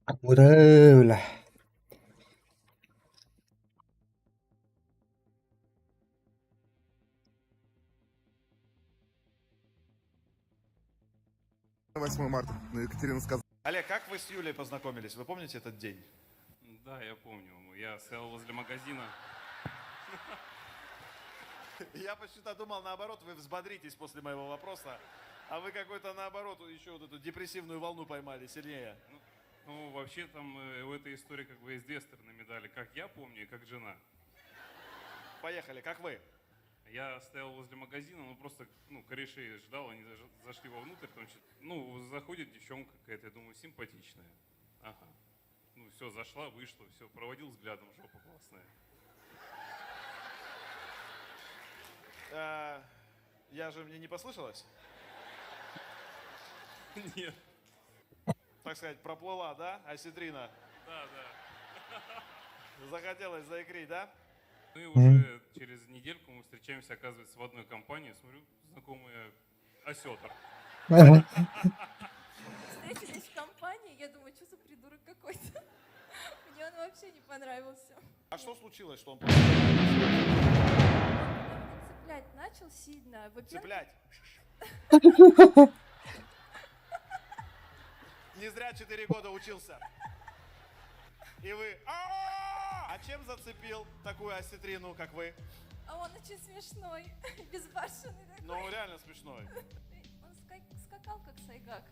Бля. 8 марта. Ну, Екатерина сказала. Олег, как вы с Юлей познакомились? Вы помните этот день? Да, я помню. Я стоял возле магазина. Я почему-то думал, наоборот, вы взбодритесь после моего вопроса, а вы какой-то, наоборот, еще вот эту депрессивную волну поймали сильнее. Ну, вообще там у этой истории как бы есть две стороны медали. Как я помню и как жена. Поехали, как вы? Я стоял возле магазина, ну просто, ну, корешей ждал, они зашли вовнутрь, там чё-то, ну, заходит девчонка какая-то, я думаю, симпатичная. Ага. Ну, все, зашла, вышла, все, проводил взглядом, жопа классная. Я же, мне не послышалось? Нет. Так сказать, проплыла, да, осетрина? Да, да. Захотелось заикрить, да? Ну и уже через недельку мы встречаемся, оказывается, в одной компании. Смотрю, знакомый осетр. Встретились в компании, я думаю, что за придурок какой-то. Мне он вообще не понравился. А что случилось, что он Он меня цеплять начал сильно. Во-первых, Цеплять? Не зря 4 года учился. И вы... А чем зацепил такую осетрину, как вы? А он очень смешной, безбашенный такой. Ну, реально смешной. Он скакал, как сайгак.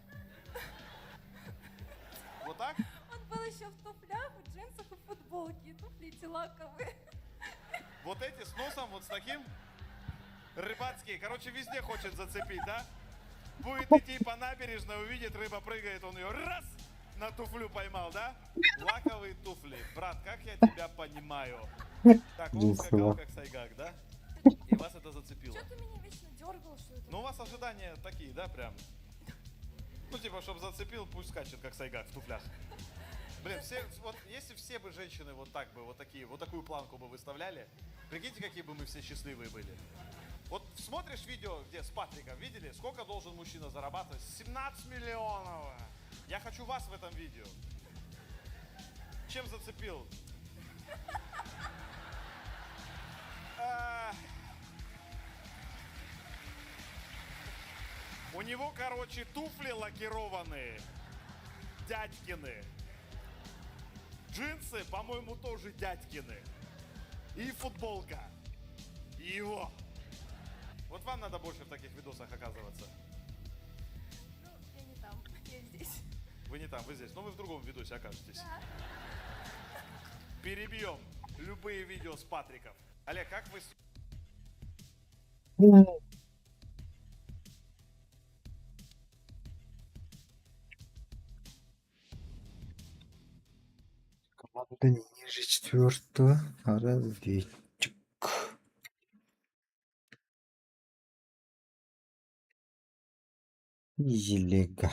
Вот так? Он был еще в туфлях, в джинсах и футболке. И туфли эти лаковые. Вот эти с носом, вот с таким? Рыбацкие. Везде хочет зацепить, да? Будет идти по набережной, увидит, рыба прыгает, он ее раз на туфлю поймал, да? Лаковые туфли. Брат, как я тебя понимаю. Так, он Весело. скакал, как сайгак, да? И вас это зацепило. Чё ты меня вечно дергал, что это? У вас ожидания такие, да, прям? Ну, типа, чтоб зацепил, пусть скачет, как сайгак в туфлях. Блин, все, вот если все бы женщины вот так бы, вот такие, вот такую планку бы выставляли, прикиньте, какие бы мы все счастливые были. Вот смотришь видео, где с Патриком, видели, сколько должен мужчина зарабатывать? 17 миллионов! Я хочу вас в этом видео. Чем зацепил? У него туфли лакированные, дядькины. Джинсы, по-моему, тоже дядькины. И футболка. И его. Вот вам надо больше в таких видосах оказываться. Я не там, я здесь. Вы не там, вы здесь. Но вы в другом видосе окажетесь. Да. Перебьем любые видео с Патриком. Олег, как вы с- Команда ниже четвертого разведчик. Елега.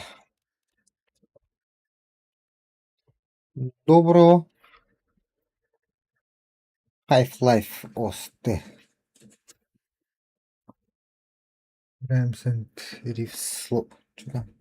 Доброго. Half-Life ОСТ. Rams and Reefs. Чё там?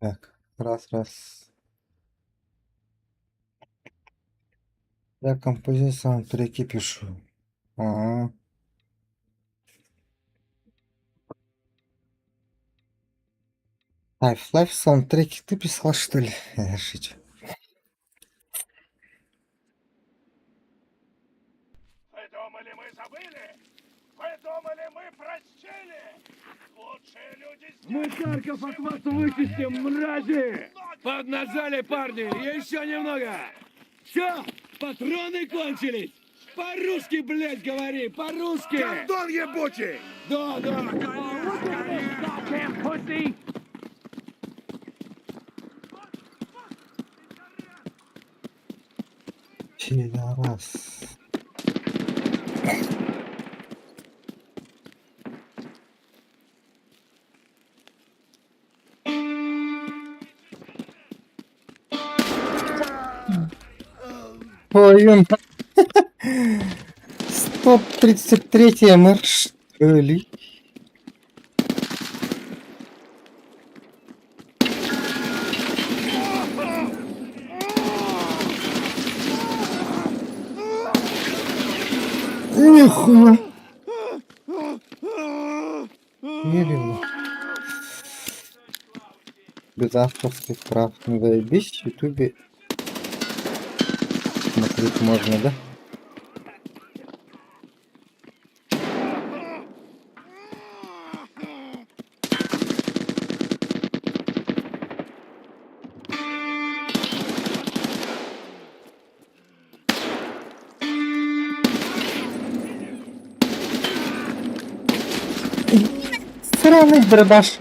Так, раз, раз. Я композицию саундтреки пишу. Ага. Half-Life саундтреки ты писал, что ли? Я шучу. Вы думали, мы забыли? Вы думали, мы простили? Лучшие люди здесь. Мы Харьков от вас вычистим, мрази! Поднажали, парни, еще немного! Все, патроны кончились! По-русски, блядь, говори, по-русски! Гондон ебучий! Да, да! Пидорас. Ой, 133 МР, что ли? Нихуя. Мерила. Без авторских прав. Ну заебись, в ютубе смотреть можно, да? Сраный дробаш.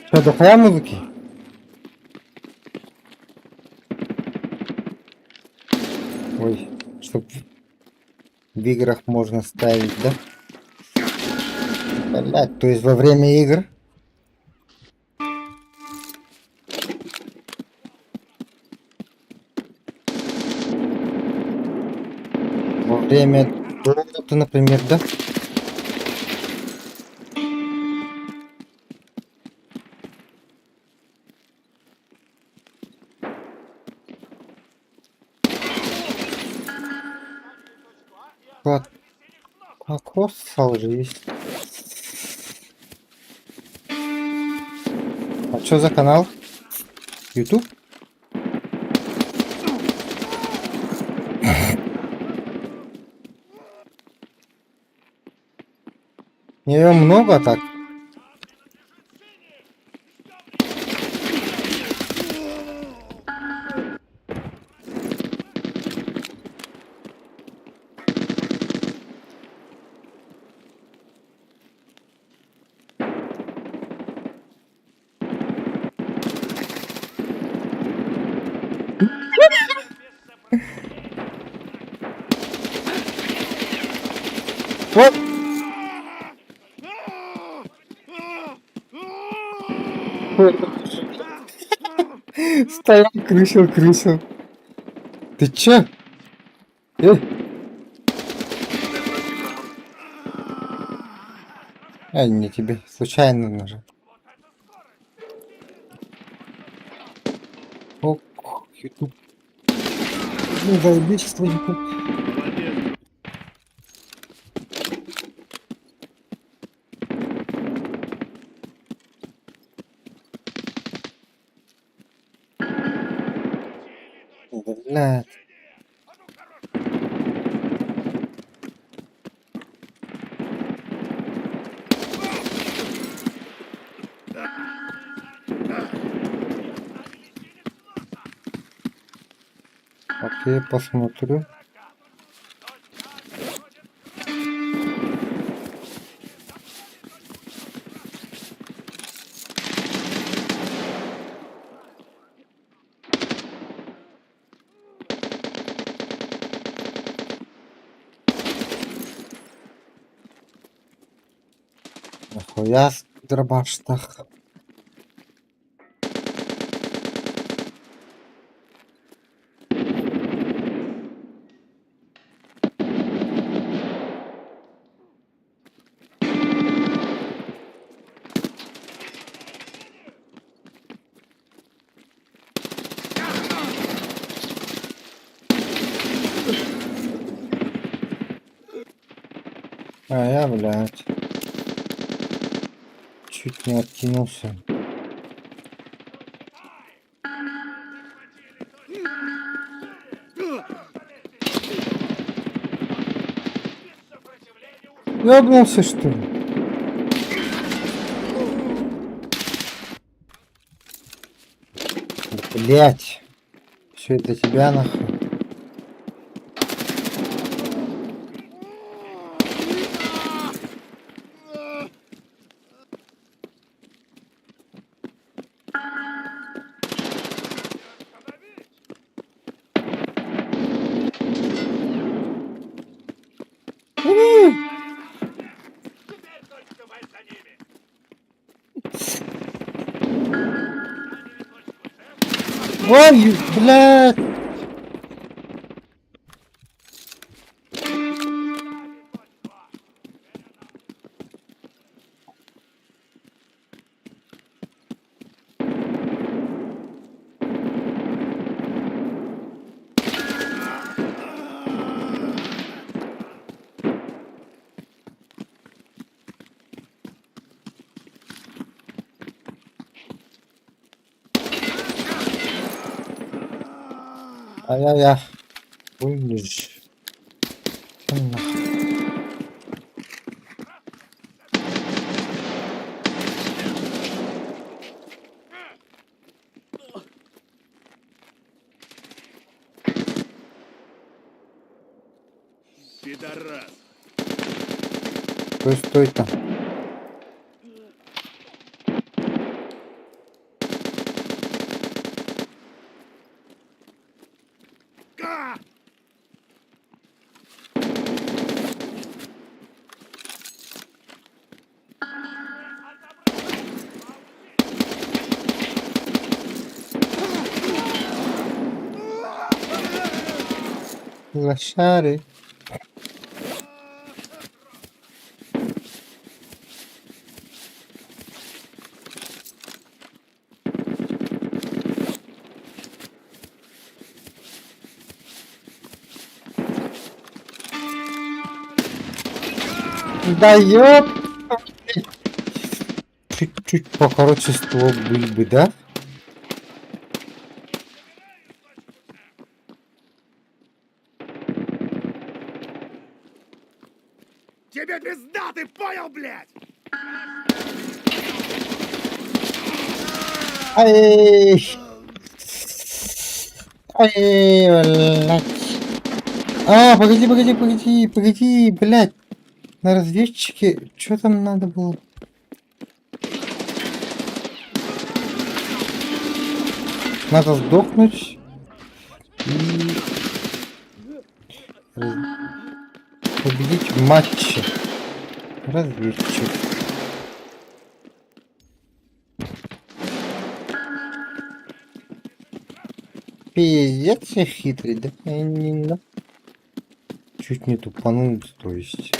Что, дохуя музыки? Ой, чтоб в играх можно ставить, да? Блять, то есть во время игр? Во время доты, например, да? Вот. Кокос же есть. А что за канал? YouTube? Ее много так. Вот. Стоял, крысил, крысил. Ты че? Э? А, не тебе. Случайно нажал. Ок, YouTube. Ну, заебись, YouTube. Блядь. Окей, посмотрю. Нахуя дробаш-тах? А я, блядь, чуть не откинулся. Ёбнулся, что ли? Блять. Все это тебя нахуй. Теперь точно давай за ними! Ой, блядь! Ай-яй-яй. Ой, нахуй. Пидорас! Стой, стой там. Лошары. Да ёп! Чуть-чуть покороче ствол был бы, да? Тебе пизда, ты понял, блядь? Ай! Ай, блядь. А, погоди, погоди, погоди, погоди, блядь. На разведчике, что там надо было? Надо сдохнуть и победить в матче. Разведчик. Пиздец я хитрый, да? Я не, да? Чуть не тупанул, то есть.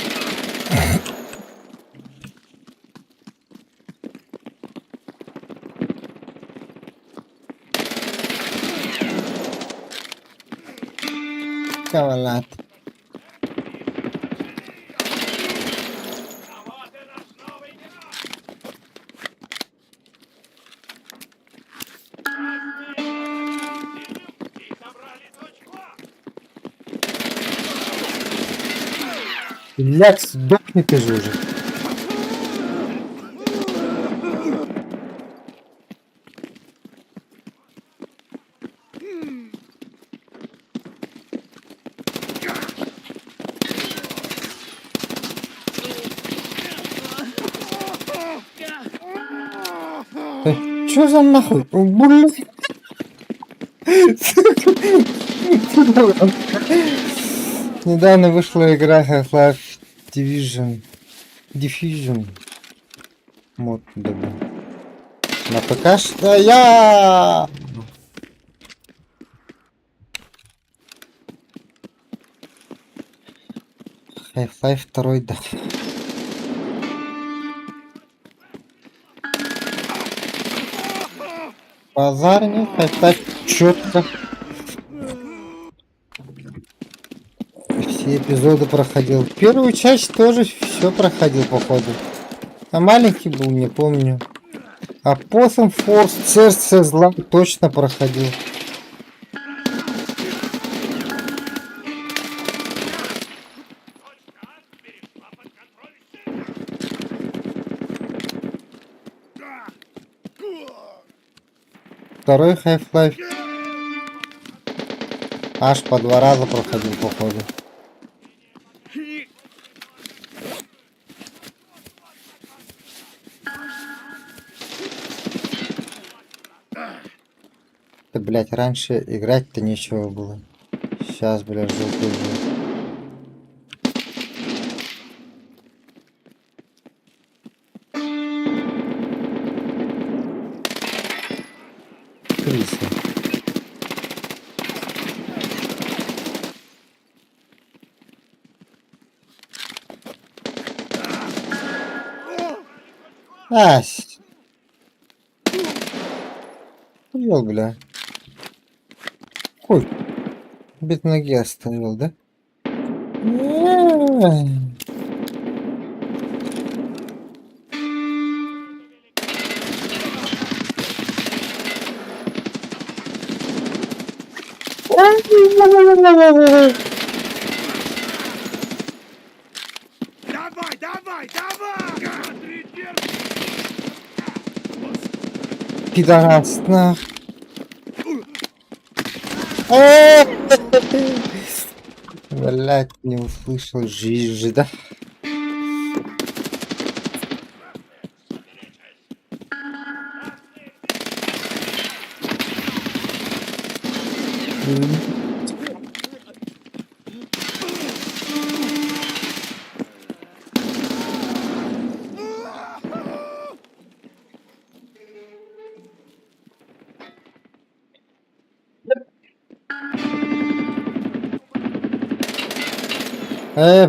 Кавалат. Блядь, сдохни ты же уже. Да чё за нахуй? Блядь. Недавно вышла игра Half-Life Division. Diffusion. Мод добыл. На ПК что я? Half-Life 2, да. Базар нет, Half-Life четко. Все эпизоды проходил. Первую часть тоже все проходил, походу. А маленький был, не помню. А Possum Force Сердце Зла точно проходил. Второй Half-Life. Аж по два раза проходил, походу. Да, блять, раньше играть-то нечего было. Сейчас, блядь, жопу уже. Ась. Хуёл, бля. Хуй. Без ноги оставил, да? Эй. Давай, давай, давай! Смотри, держи! Пидорас, нах. Блять, не услышал жизнь, да?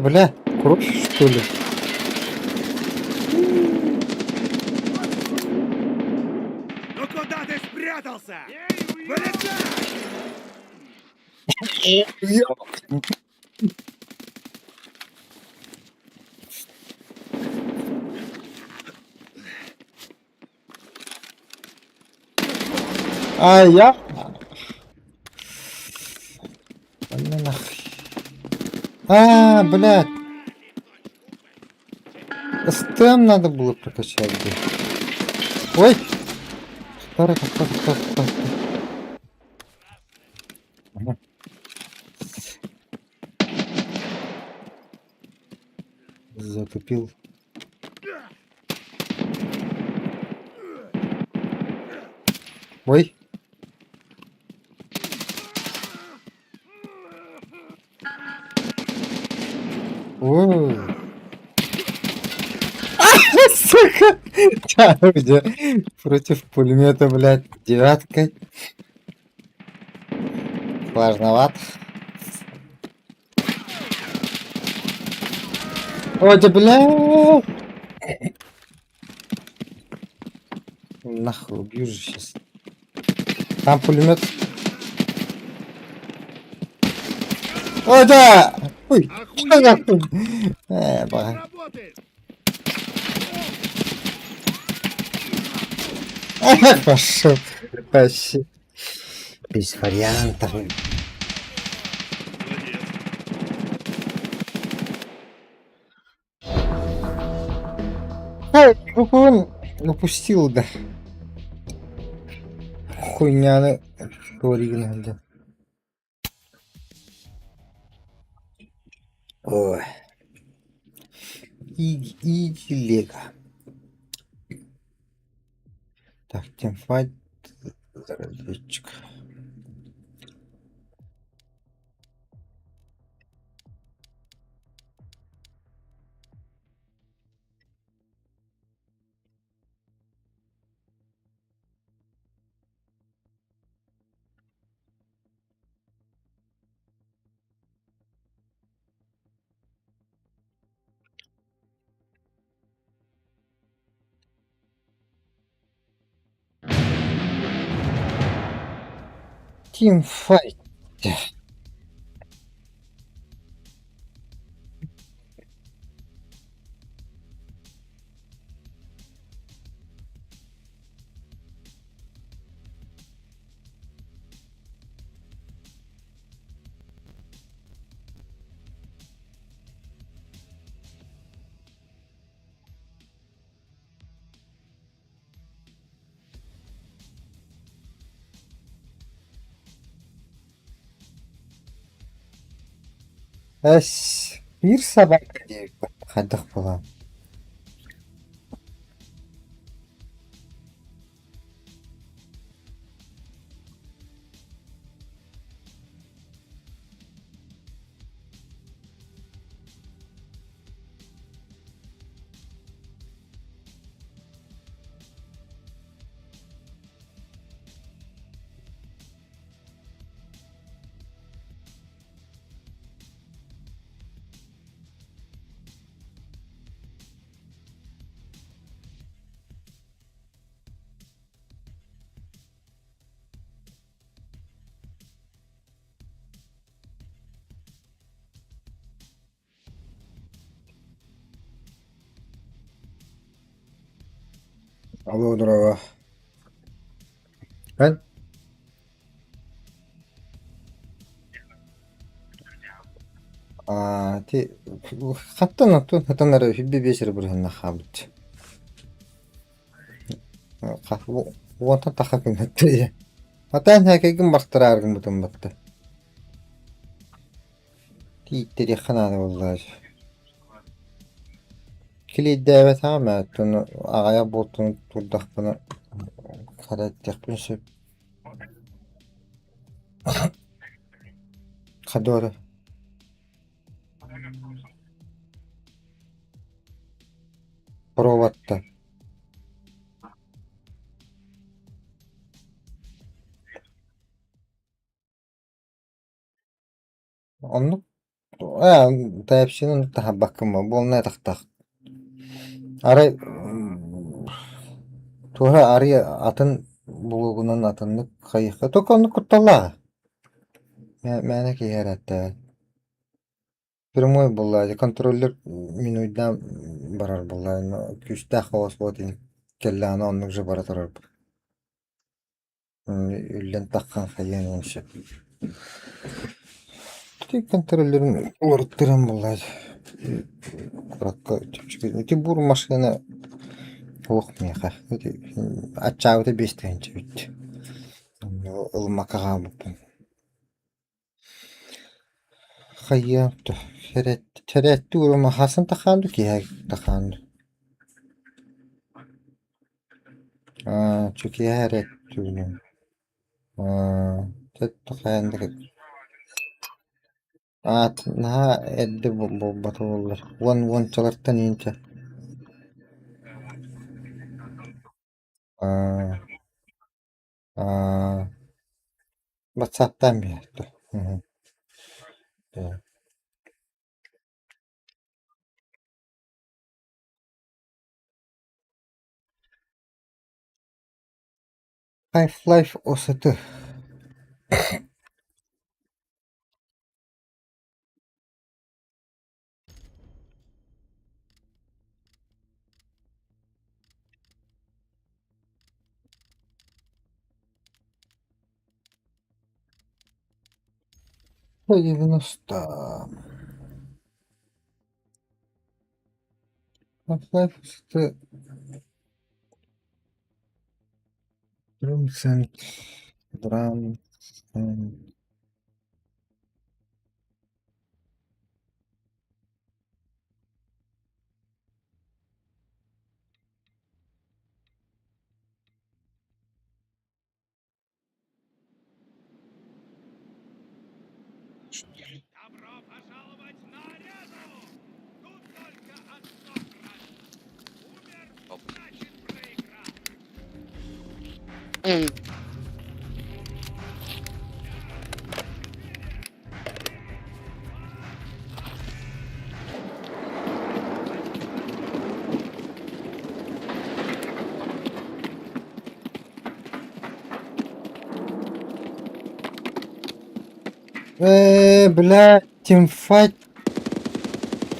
Бля, кровь что ли? Ну куда ты спрятался? Вылезай! А я? Бля, нахуй. А, блядь. СТМ надо было прокачать. Блядь. Ой! Старый, так, так, так, так. Ага. Затупил. Ой. Ой. Сука! Где? Против пулемета, блядь, девяткой. Сложновато. Ой, да бля! Нахуй, убью же сейчас. Там пулемет. Ой, да! Ой, что нахуй? Ба. Работает! Пошел. Вообще. Без вариантов. Эй, он упустил, да. Хуйня, Торина, да. Ой. И, и Лего. Так, teamfight. Разведчик. Teamfight. Эс, биир собака диэбиппин хайдах буолан Алло, здорово. Эн? Аа, ти хаттан оттон хатан эрэ үһү биэс эрэ бырыһынна хаалбыт. Уонтан таха күнэттэ. Атаан хээкэйгин бахтараар гыммытым батта. Тииттэриэххэ наада буоллаа. Килиэйдээбэтэҕим ээ, оттон аҕыйах буолтун турдахпына хара этиэхпин сөп. Хадора Проводта Оннук ээ Type-C-ны таһаарбаккын буо буолна атахтаах. Арай туора арыйа атын булуугунан атыннык хайыахха только оннук кутталлаах мээнэ киһи эрээттээбэт. Прямой буоллаа контроллер минуйдаан барар буоллаа күүстээх хаос буолан кэллэҕинэ оннук же бара турар Үллэн таххан хайыан сөп. Ити контроллерын уларыттаран буоллар куоракка чэпчэки. Ити бур массыына суох миэхэ. Ити аччаабыта 5 тыһыынча эбит. Ылыммакка хаалбыппын. Хайыам Сэрээттии урума хасын тахаан дуу, киэһэ тахаан дуу? Аа, чүкиэһэ эрэ түүнүн. Аа, хайаан да аат наһаа эрдэ буолбата буоллар. Уон уончалартан иинчэ. Аа, аа, ватсаптаан биэртэ. Half-Life осыты 90. Half-Life осыты Drumsend Drum Добро пожаловать на арену! Тут только одно правило. Умер, значит проиграл. Бля, тимфайт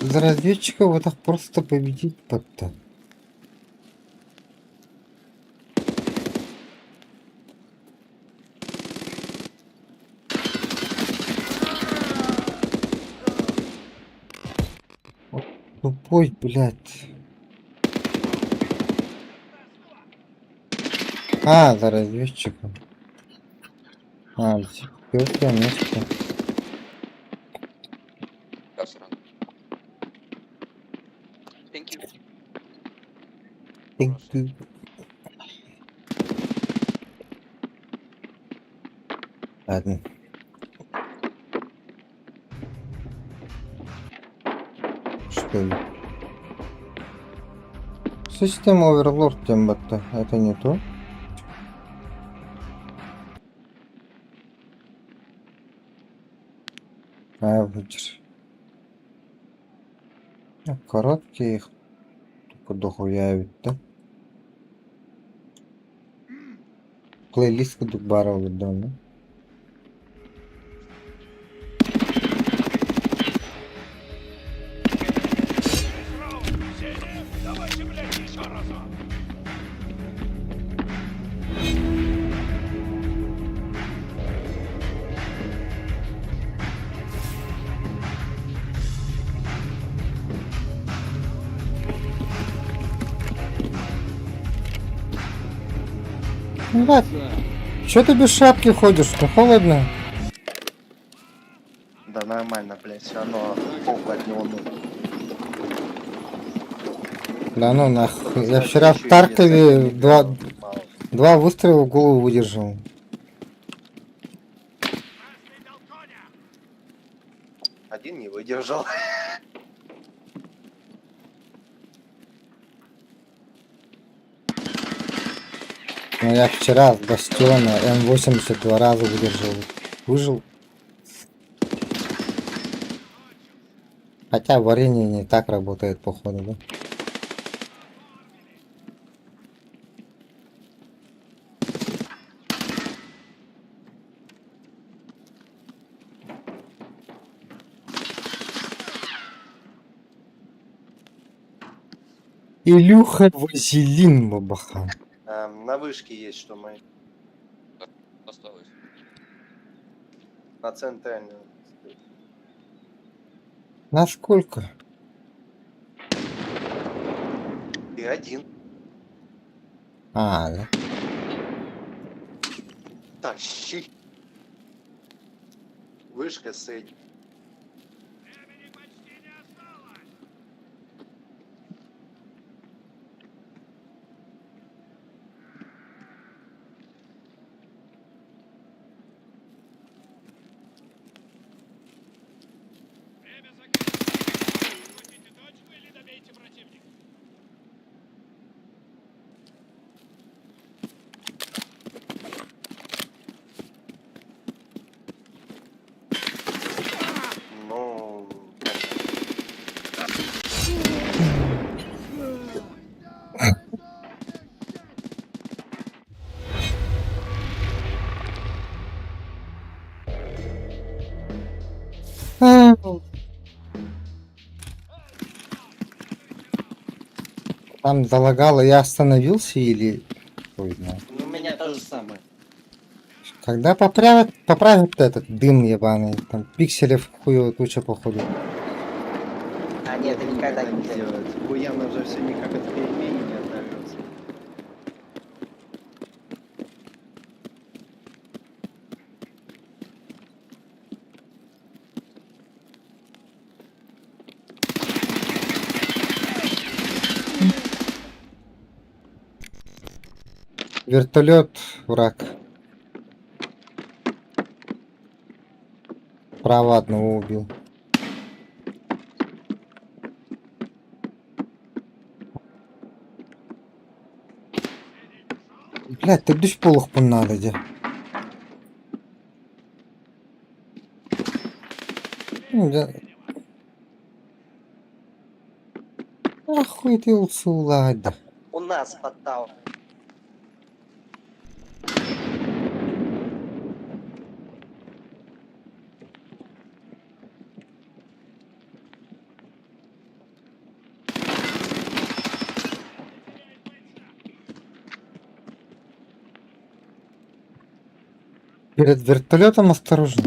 за разведчика вот так просто победить как-то. Вот тупой, блядь. А, за разведчиком. А, всё, место. Thank you. Thank you. Ладно. Что ли? System Overload диэн батта. Это не то. А, вычер. Короткие их только дохуя эбит да. Плейлист курдук баар олордо онно. Давайте, блядь, еще разок! Брат, что ты без шапки ходишь? Ну холодно. Да нормально, блядь, все равно толку от него ноль. Да ну нахуй. Я Кстати, вчера в еще и Таркове лесопилка два, мало. два выстрела в голову выдержал. Один не выдержал. Но я вчера с Бастиона М80 два раза выдержал. Выжил. Хотя варенье не так работает, походу, да? Илюха Вазелин Бабахан. На вышке есть, что мы Осталось. на центральную. Насколько? Ты один. А, да. Тащи. Вышка средняя. Ну, Там залагало, я остановился или... Хуй знает. у меня то же самое. Когда поправят, поправят этот дым ебаный, там пикселев хуево туча походу. Они это никогда не делают. Буян уже все никак от пельменей не оторвется. Вертолет, враг. Право одного убил. Блядь, ты дышь полох надо где. Ну, да. Нахуй ты усула, да. У нас подтал. Перед вертолетом осторожно.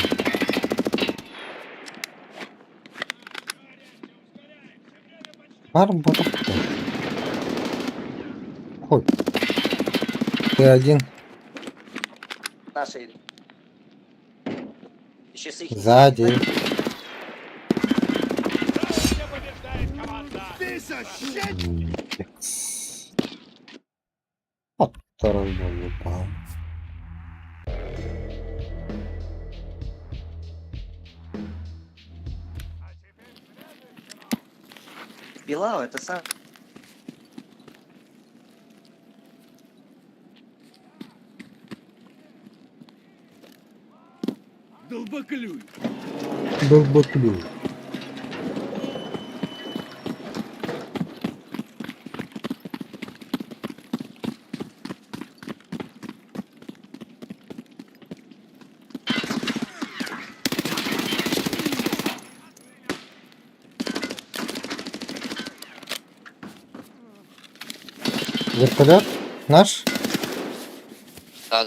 Барбара. Ой. Ты один. Наши. Еще с их. Сзади. Икс. Вот второй был упал. Билал, это сам. Долбоклюй! Долбоклюй. Вертолет наш? Да.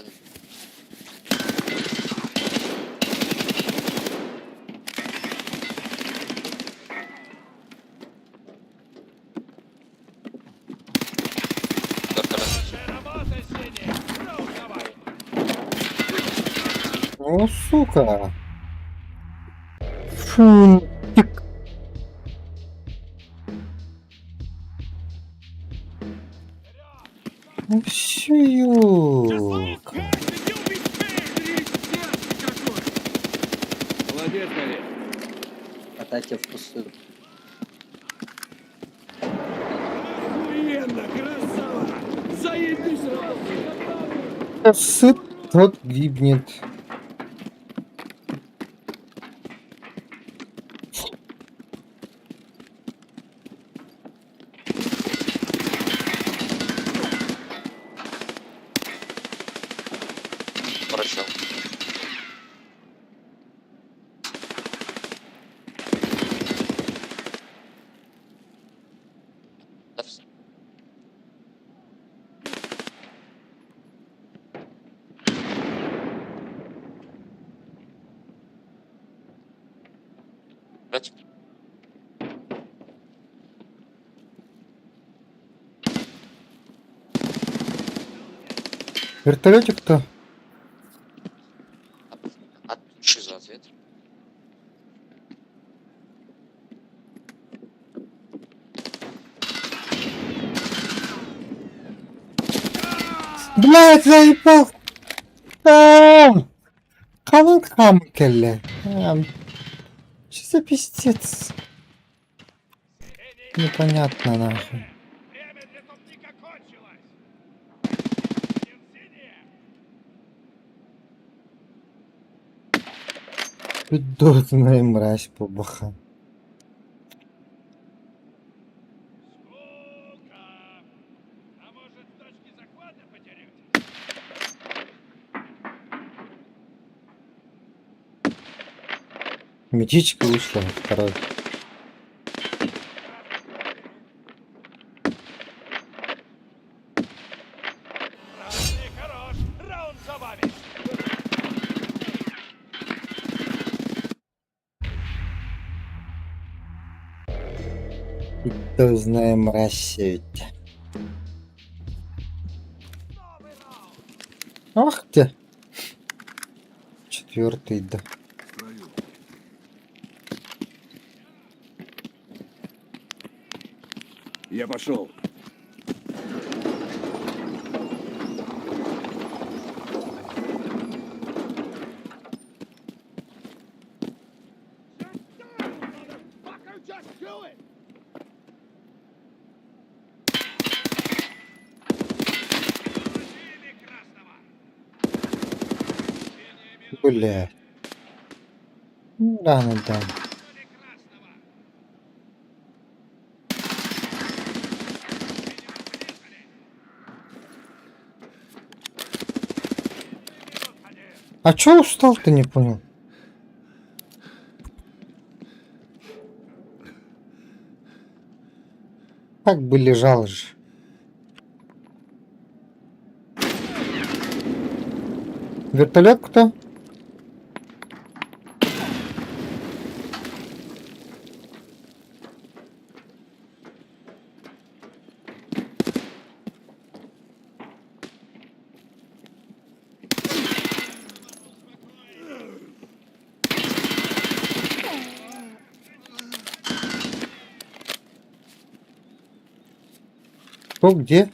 О, сука! Фунтик! Ну всё, ёлка. Молодец, Гарри. Атаки впустую. Охуенно, красава! Заебись работа! Сыт, тот гибнет. Бросил. Да Блядь. Вертолетик-то? От души за ответ. Блядь, заебал! А-а-а! Ханан хам кэллэ. Что за пиздец? Непонятно нахуй. Время для тупника кончилось! Пидотная мразь побаха. Скука! А может, точки захвата потерете? Метичка вышла второй. Красный хорош! Раунд за вами! Пидотная мразь ведь. Ах ты! Четвертый, да. Я пошел. Бля. Ну Да, ну да. А чё устал-то, не понял? Как бы лежал же. Вертолет кто? Кто где?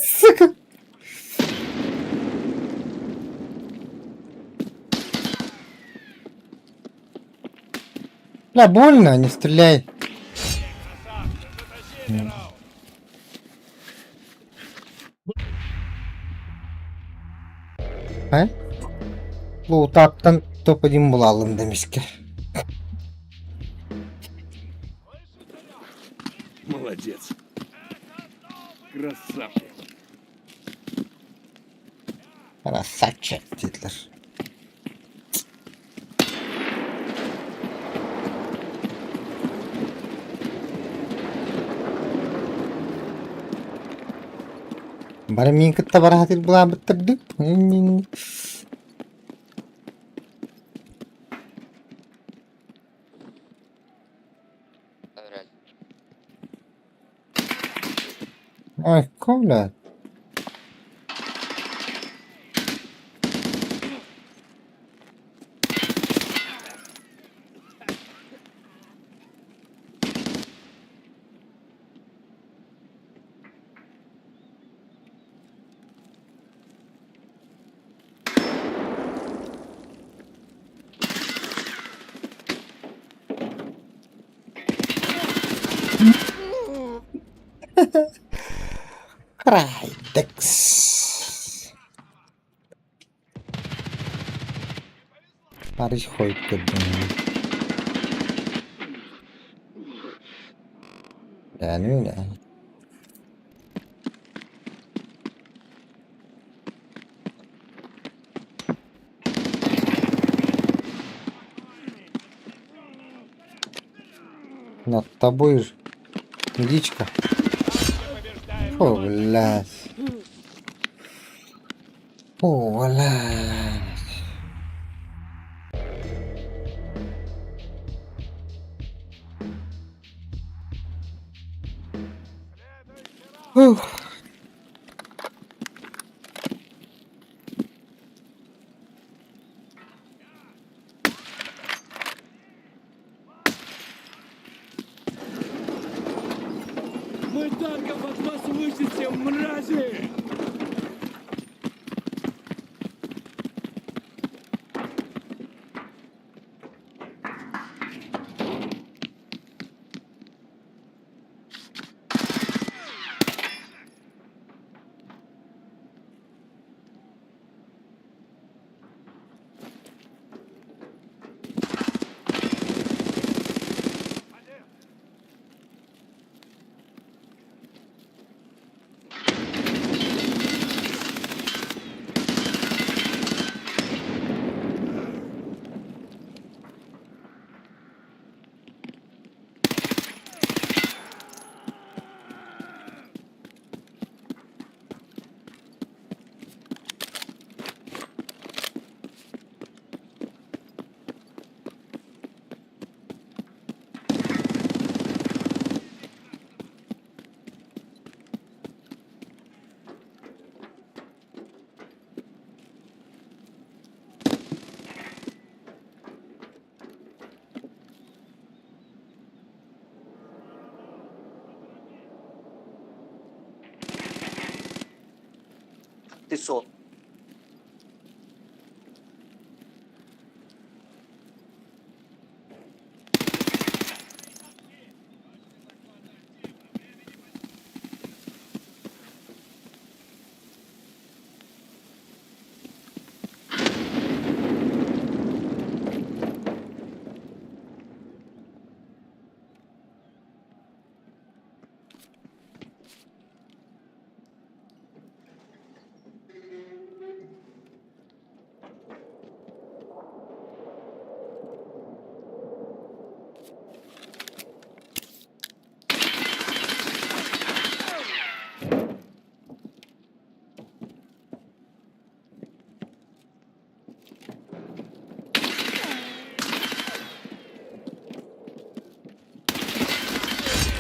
Сука! Бля, больно, не стреляй. А? Лоутаптан топ-1 булалым демискэ. Молодец. Красавчик. Красавчик диэтилэр. Бары миин кытта бара сатыыр былаабыттар дуу? Ой, Коля. Крайтекс. Париж хойут көрдүм. Yani öyle. Над тобой ж дичка. Фу, блядь. Фу, блядь. Ух. Мы танков от вас вычистим, мрази! Ты сон.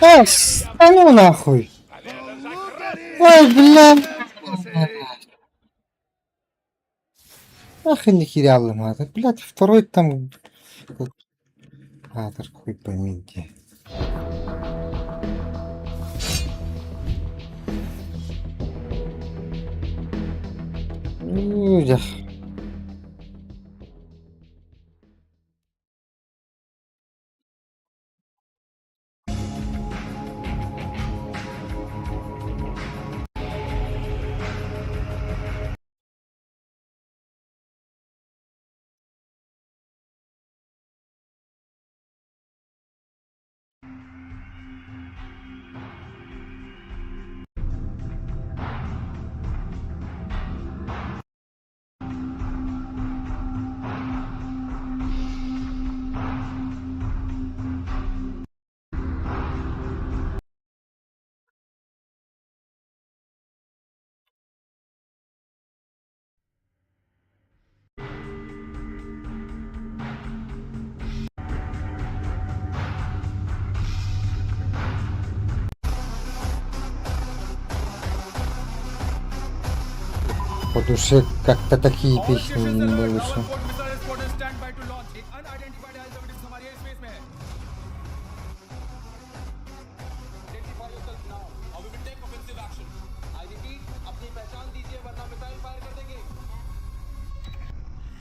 Эй, да ну нахуй! Ой, бля! Ах, и нихеря ломает. Блядь, второй там... А, так хуй пойми где. Людях. душе как-то такие песни не лучше.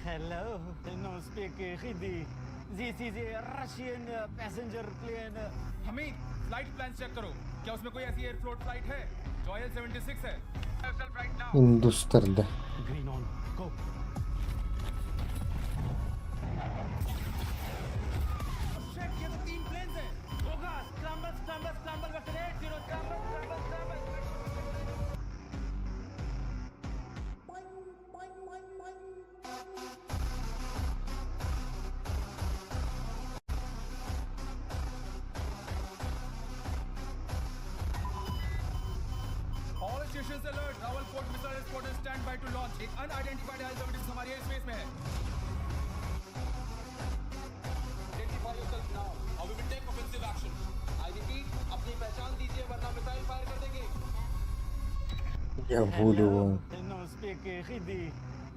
Hello, no speak Hindi. This is a Russian passenger plane. Hamid flight plan check करो क्या उसमें कोई ऐसी एयरफ्लोट फ्लाइट है जो आईएल 76 है Индустар да. Green on, go. Shit ये तो तीन प्लेन्स हैं होगा scramble scramble scramble vector 80 scramble scramble scramble. All stations alert. Rawalpindi missile squadron stand by to launch. एक unidentified IL-76 हमारी एयर स्पेस में है. Identify yourself now, or we will take offensive action. I repeat, अपनी पहचान दीजिए वरना missile fire कर देंगे. Я волю. No speak Hindi.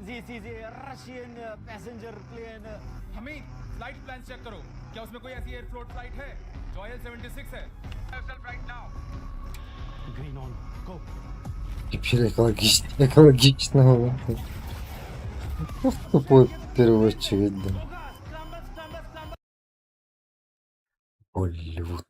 This is a Russian passenger plane. Hamid flight plan check करो क्या उसमें कोई ऐसी एयरफ्लोट फ्लाइट है जो आईएल 76 है right now. Green on, go. Теперь экологично, экологичного. Просто тупой переводчик, видно. होगा scramble scramble scramble. Голливуд.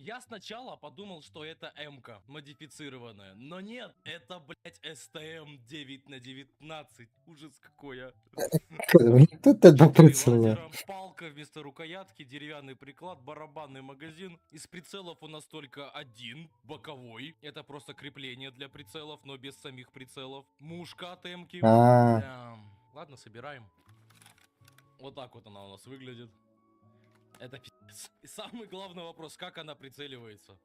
Я сначала подумал, что это М-ка модифицированная, но нет, это, блядь, СТМ 9 на 19. Ужас какой, а. Тут это Четыре прицела. лазера, палка вместо рукоятки, деревянный приклад, барабанный магазин. Из прицелов у нас только один, боковой. Это просто крепление для прицелов, но без самих прицелов. Мушка от М-ки. А. Бля, Ладно, собираем. Вот так вот она у нас выглядит. Это пиздец. И самый главный вопрос, как она прицеливается?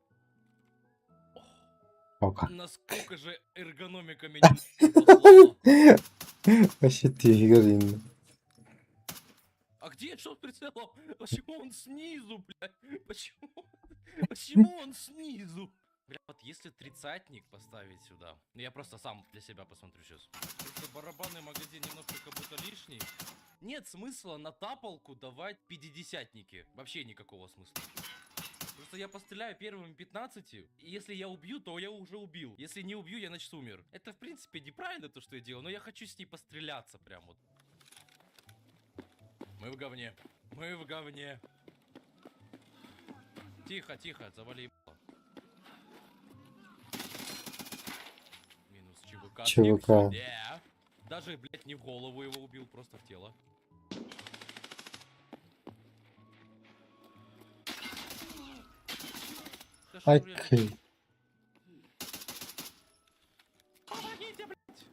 Ока. Насколько же эргономика меня послала. Вообще тигр. А где что с прицелом? Почему он снизу, блядь? Почему? Почему он снизу? Бля, вот если тридцатник поставить сюда, ну я просто сам для себя посмотрю сейчас. Просто барабанный магазин немножко как будто лишний. Нет смысла на тапалку давать пятидесятники. Вообще никакого смысла. Просто я постреляю первыми 15, и если я убью, то я уже убил. Если не убью, я, значит, умер. Это, в принципе, неправильно то, что я делаю, но я хочу с ней постреляться прям вот. Мы в говне. Мы в говне. Тихо, тихо, завали ебало. Минус ЧВК. ЧВК. Yeah. Даже, блядь, не в голову его убил, просто в тело. Да шо, блядь? Окей. Помогите, блядь!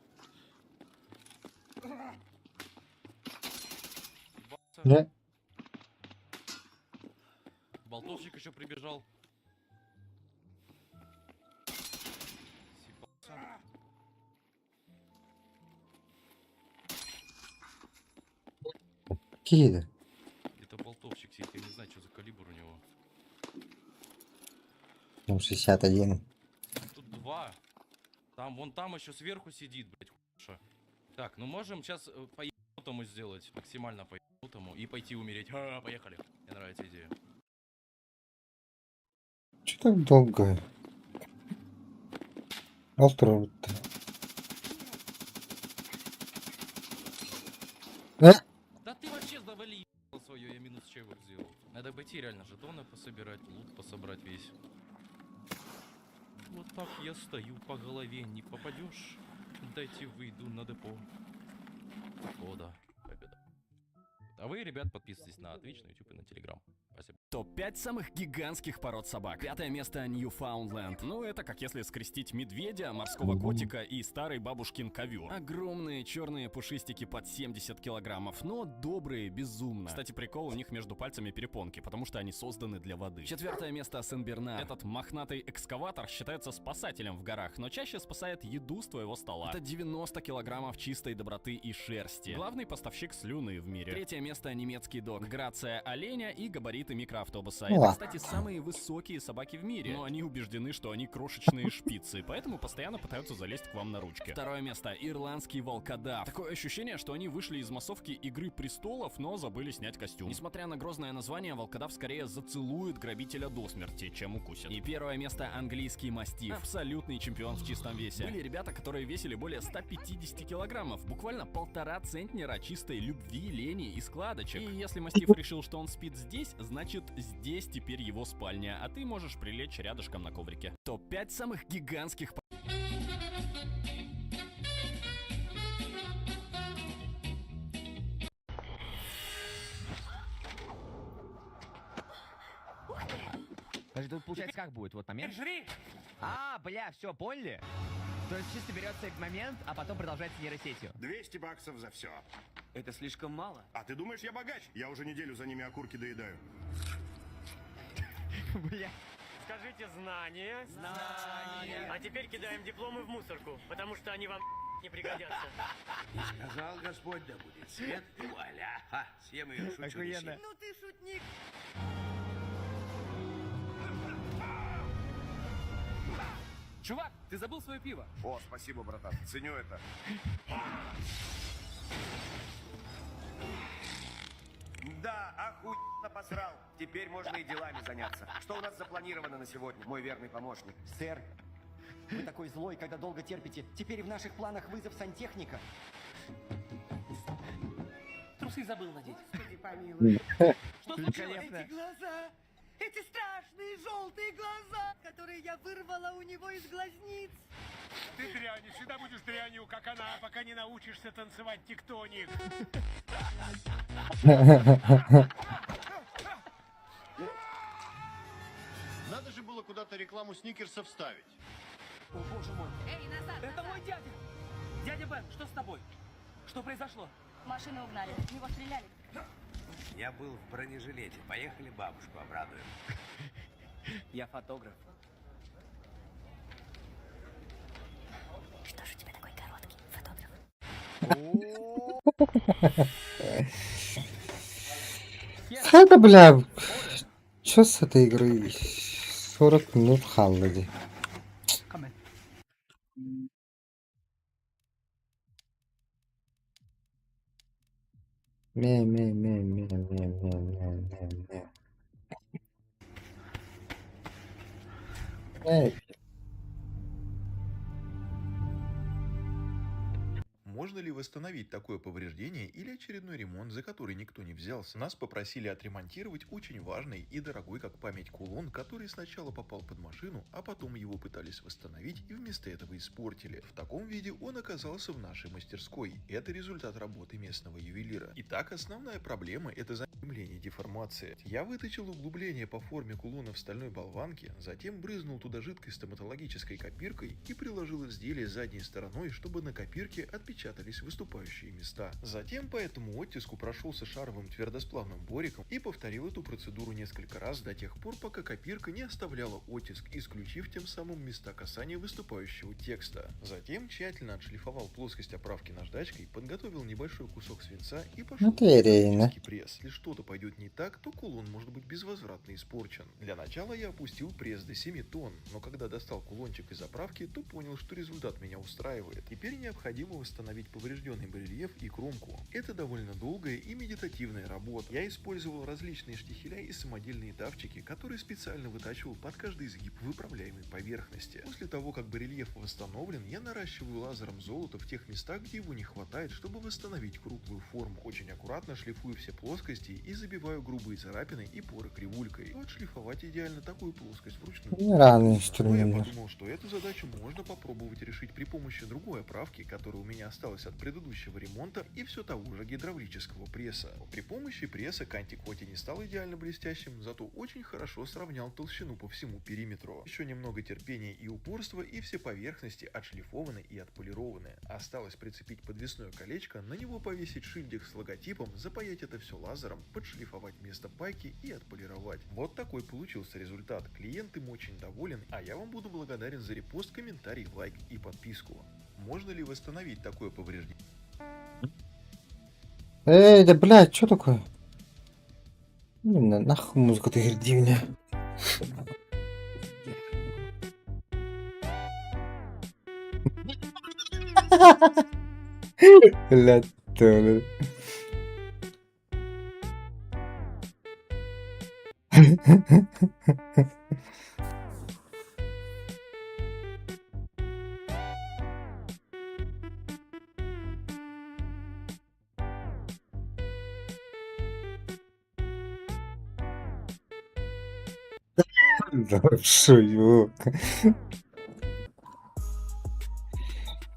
Ебаться. Не? Болтовщик еще прибежал. Съебался. Какие? Где-то болтовщик сидит, я не знаю, что за калибр у него. Ну, 61. Тут два. Там, вон там еще сверху сидит, блядь, хуйша. Так, ну можем сейчас по ебанутому сделать. Максимально по ебанутому. И пойти умереть. А, поехали. Мне нравится идея. Че так долго? Алтра. Э? Да ты вообще завали ебало свое, я минус чевок сделал. Надо пойти реально жетоны пособирать, лут пособрать весь. Вот так я стою, по голове не попадешь. Дайте выйду на депо. О да, победа. А вы, ребят, подписывайтесь на Twitch, на YouTube и на Telegram. Спасибо. Топ-5 самых гигантских пород собак. Пятое место — Ньюфаундленд. Ну, это как если скрестить медведя, морского котика и старый бабушкин ковер. Огромные черные пушистики под 70 килограммов, но добрые безумно. Кстати, прикол, у них между пальцами перепонки, потому что они созданы для воды. Четвертое место — Сен-Бернар. Этот мохнатый экскаватор считается спасателем в горах, но чаще спасает еду с твоего стола. Это 90 килограммов чистой доброты и шерсти. Главный поставщик слюны в мире. Третье место — немецкий дог. Грация оленя и габариты микроавтобуса. Ну Это, ладно. кстати, самые высокие собаки в мире. Но они убеждены, что они крошечные шпицы, поэтому постоянно пытаются залезть к вам на ручки. Второе место — ирландский волкодав. Такое ощущение, что они вышли из массовки «Игры престолов», но забыли снять костюм. Несмотря на грозное название, волкодав скорее зацелует грабителя до смерти, чем укусит. И первое место — английский мастиф. Абсолютный чемпион в чистом весе. Были ребята, которые весили более 150 килограммов, буквально 1,5 центнера чистой любви, лени и складочек. И если мастиф решил, что он спит здесь, значит, здесь теперь его спальня, а ты можешь прилечь рядышком на коврике. Топ-5 самых гигантских Подожди, тут получается как будет? Вот момент. Жри! А, бля, все, поняли? То есть чисто берется момент, а потом продолжается нейросетью. 200 баксов за все. Это слишком мало. А ты думаешь, я богач? Я уже неделю за ними окурки доедаю. Бля. Скажите знания. Знания. А теперь кидаем дипломы в мусорку, потому что они вам не пригодятся. И сказал Господь, да будет свет, и вуаля. Ха, съем ее, шучу, не Охуенно. съем. Ну ты шутник. Чувак, ты забыл свое пиво. О, спасибо, братан. Ценю это. Да, охуенно посрал. Теперь можно и делами заняться. Что у нас запланировано на сегодня, мой верный помощник? Сэр, вы такой злой, когда долго терпите. Теперь в наших планах вызов сантехника. Трусы забыл надеть. Господи помилуй. Что случилось? Великолепно. глаза! Эти страшные желтые глаза, которые я вырвала у него из глазниц. Ты дрянь, и всегда будешь дрянью, как она, пока не научишься танцевать тектоник. Надо же было куда-то рекламу сникерсов вставить. О, боже мой. Эй, назад, Это мой дядя. Дядя Бен, что с тобой? Что произошло? Машину угнали, в него стреляли. Я был в бронежилете. Поехали бабушку обрадуем. Я фотограф. Что ж у тебя такой короткий, фотограф? Это, бля, чё с этой игрой? 40 минут хаалла дии. Come in. Ме, ме, ме, ме, ме, ме, ме, ме, ме. Эй, Можно ли восстановить такое повреждение или очередной ремонт, за который никто не взялся? Нас попросили отремонтировать очень важный и дорогой как память кулон, который сначала попал под машину, а потом его пытались восстановить и вместо этого испортили. В таком виде он оказался в нашей мастерской. Это результат работы местного ювелира. Итак, основная проблема — это замедление деформации. Я выточил углубление по форме кулона в стальной болванке, затем брызнул туда жидкой стоматологической копиркой и приложил изделие задней стороной, чтобы на копирке отпечатались выступающие места. Затем по этому оттиску прошелся шаровым твердосплавным бориком и повторил эту процедуру несколько раз до тех пор, пока копирка не оставляла оттиск, исключив тем самым места касания выступающего текста. Затем тщательно отшлифовал плоскость оправки наждачкой, подготовил небольшой кусок свинца и пошел Ну ты рейна. пресс. Если что-то пойдет не так, то кулон может быть безвозвратно испорчен. Для начала я опустил пресс до 7 тонн, но когда достал кулончик из оправки, то понял, что результат меня устраивает. Теперь необходимо восстановить поврежденный барельеф и кромку. Это довольно долгая и медитативная работа. Я использовал различные штихеля и самодельные тавчики, которые специально вытачивал под каждый изгиб выправляемой поверхности. После того, как барельеф восстановлен, я наращиваю лазером золото в тех местах, где его не хватает, чтобы восстановить круглую форму. Очень аккуратно шлифую все плоскости и забиваю грубые царапины и поры кривулькой. Но отшлифовать идеально такую плоскость вручную. Ну, рано Но я инструмент. подумал, что эту задачу можно попробовать решить при помощи другой оправки, которая у меня осталась. осталось от предыдущего ремонта и все того же гидравлического пресса. При помощи пресса кантик хоть и не стал идеально блестящим, зато очень хорошо сравнял толщину по всему периметру. Еще немного терпения и упорства, и все поверхности отшлифованы и отполированы. Осталось прицепить подвесное колечко, на него повесить шильдик с логотипом, запаять это все лазером, подшлифовать место пайки и отполировать. Вот такой получился результат. Клиент им очень доволен, а я вам буду благодарен за репост, комментарий, лайк и подписку. Можно ли восстановить такое повреждение? Эй, да блядь, что такое? Ну, нахуй музыка ты дивная. Блядь, ты. Шую.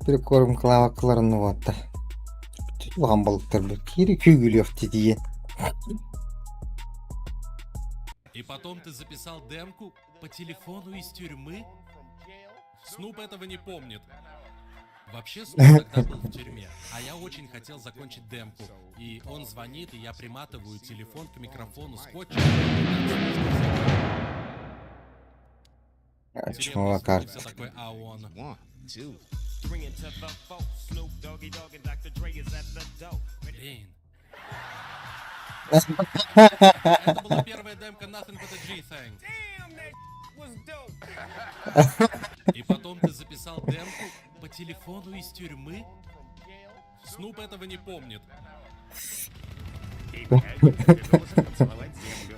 Прикорм клавакаларын уотта. Улахан балыктар бу кири күүгүлүөхтэ диэн. И потом ты записал демку по телефону из тюрьмы? Снуп этого не помнит. Вообще Снуп тогда был в тюрьме, а я очень хотел закончить демку. И он звонит, и я приматываю телефон к микрофону скотчем. Чмола карта. Все такое, а он... Блин. Это была первая демка Nothing But a G-Thing. И потом ты записал демку по телефону из тюрьмы? Снуп этого не помнит.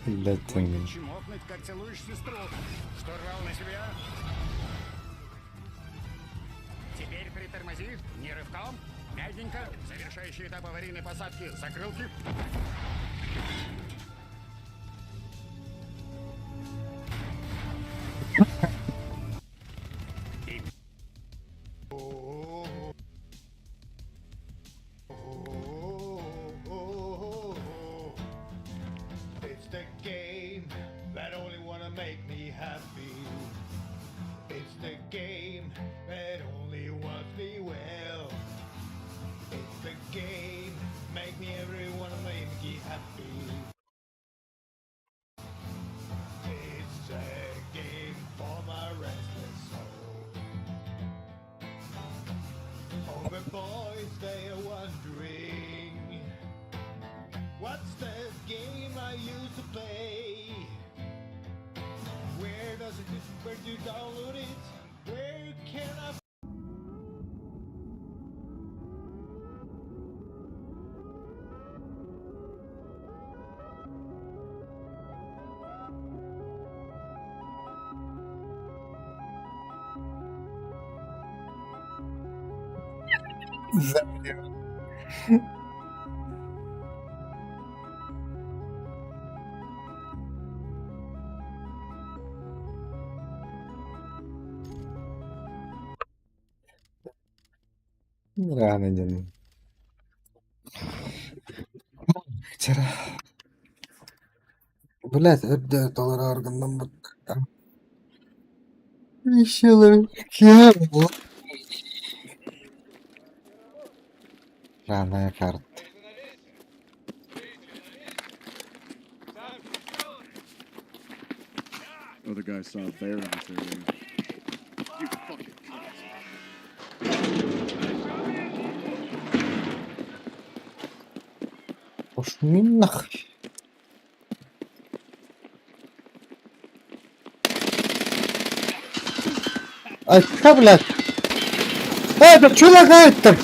Блядь, ты. Чмокнуть, как целуешь сестру. Что рвал на себя? Теперь притормози, не рывком, мягенько. Завершающий этап аварийной посадки. Закрылки. It's the game that only wanna make me happy. It's the game that only wants me well. It's the game make me everyone make me happy. It's a game for my restless soul. All the boys they are wondering what's that game I used to play? Where does it where do you download it? Where can I Рано день. Вчера. Блядь, өрдө толору органнан бут. Еще Рано карта. Other guy saw a bear out there. You fucking cunt. Пошли нахуй. Ай, ка, блядь? Эй, да чё лагает-то?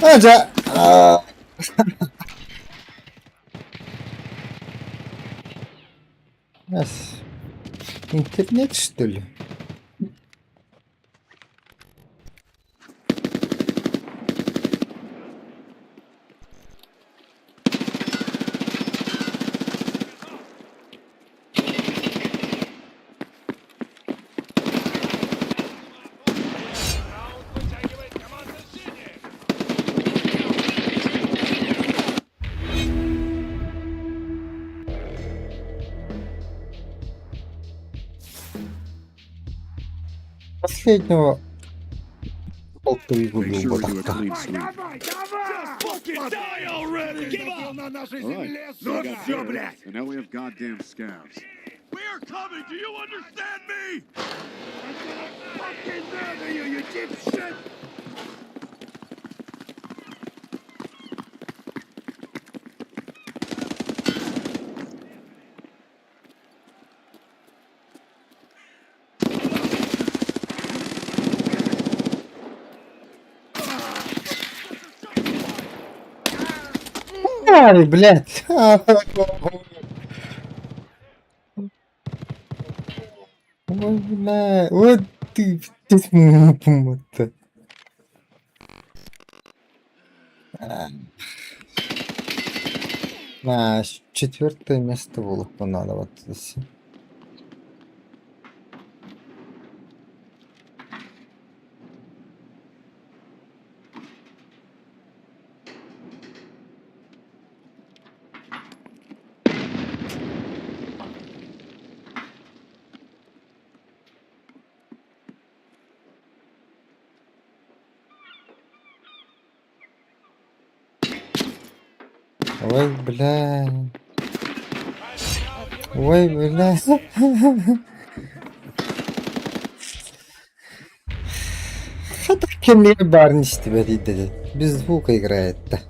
А, да. А. Нас. Интернет, что ли? Последнего полторы Make sure we do a буолбатахха. clean sweep. Just fucking die already! Give up! На нашей All right. земле, So we сука! got Все, terrorists, блядь! And now we have goddamn scabs. We are coming! Do you understand me? I'm gonna fucking murder you, you cheap shit! Ай, блядь. Ой, бля, вот ты пиздец. На четвертое место было надо вот здесь. Ой, бля. Ой, бля. Хата кемлер барын истибэт dedi. Без звука играет-то.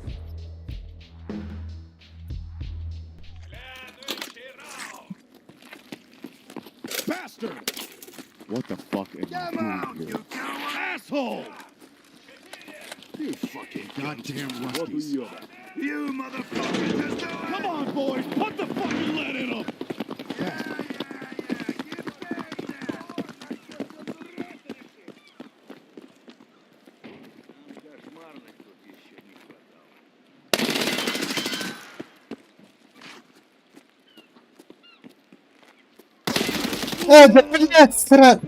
Bastard! What the fuck am I doing here? Asshole! You fucking goddamn Ruskies. You motherfucker, just do it! Come on, boys, put the fucking lead in them! Да, блядь, сра...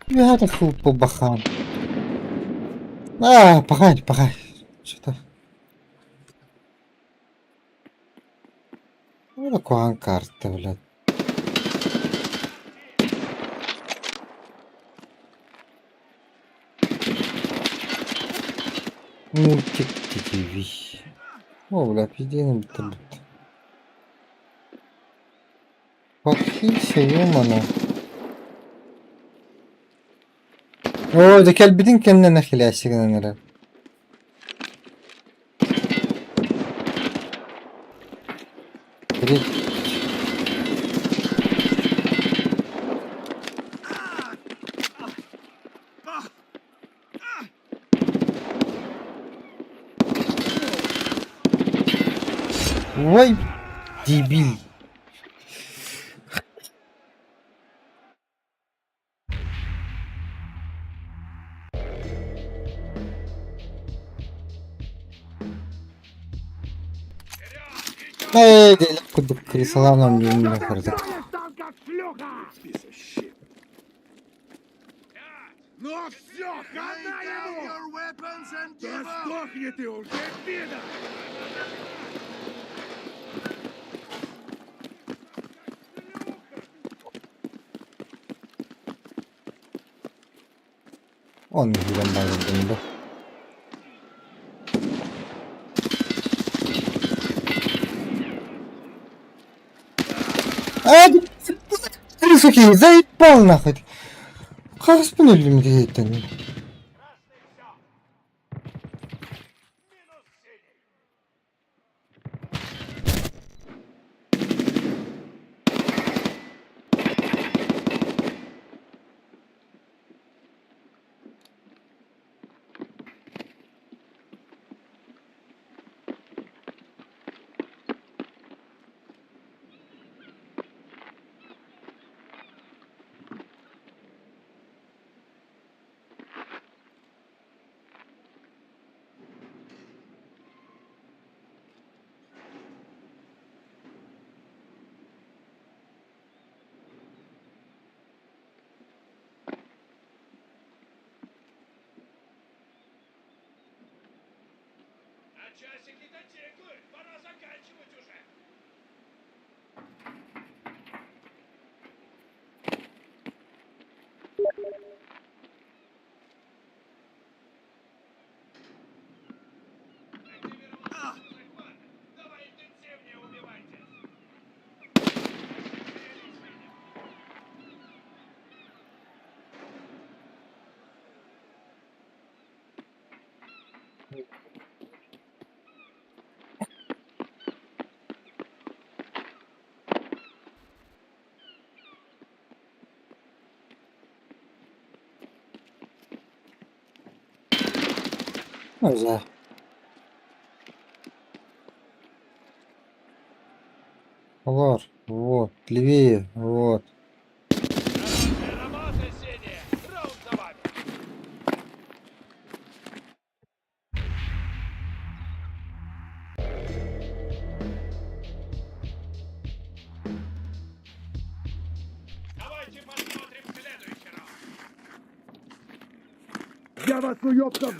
Я такой бахан. А, погань, погань. Что-то. Ну, такой карта, блядь. Мультик ТВ. О, бля, пиздец, блядь. Подхилься, ёмана. О, да кэлбитин кэннэ хилээсигинэн эрэ. Три. Ой, дебил. Эй, кудук крисаланом не хардак. Там как шлюха! Ну все, хана ему! Да сдохни ты уже, пидор! Он билэн барбын да. А, ты, суки, заебал нахуй. Хаспын өлүм диэтэн. А часики-то тикают, пора заканчивать уже. Güzel. Олор, вот, левее, вот. Работа, синяя! Раунд за вами! Давайте посмотрим следующий раунд.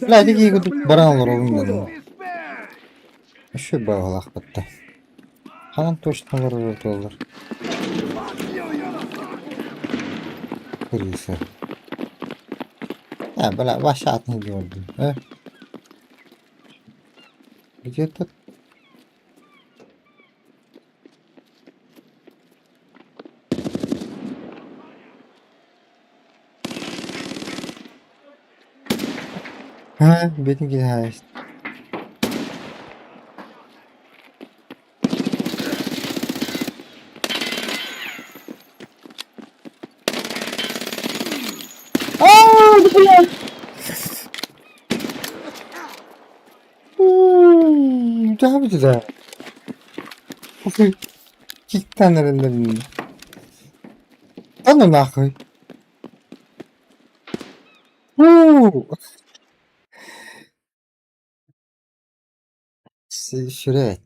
Бля, ити курдук баран олоробун дэнним. Еще баҕалаах батта. Ханан точно олорор буоллар. Крыса. А, бля, вообще атын көрдүм. Э? Где тут? А, бедненький хасть. А, да блядь! Да, да. Киктан Да ну нахуй. У. Сүрэ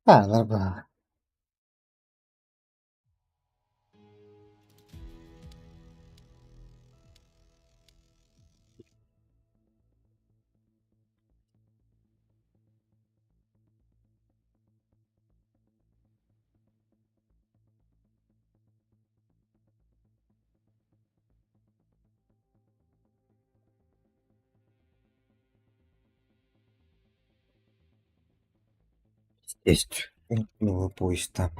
Хаалар Есть новый поезд там.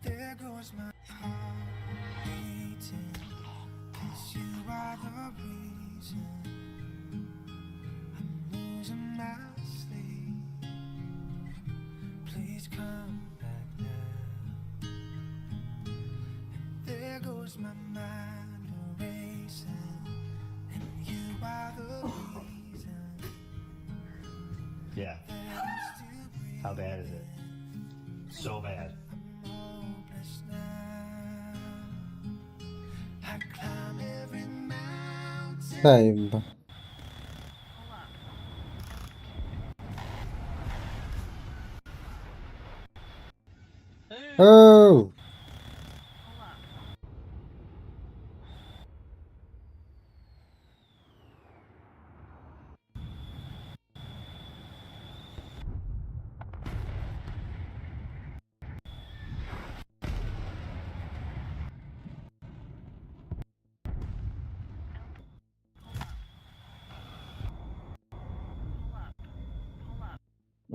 There goes my heart beating, 'cause you are the reason I'm losing my sleep. Please come back now. And there goes my mind racing, and you are the reason. Yeah. How bad is it? So bad. Hopeless now. I climb every mountain. Дай, Оу!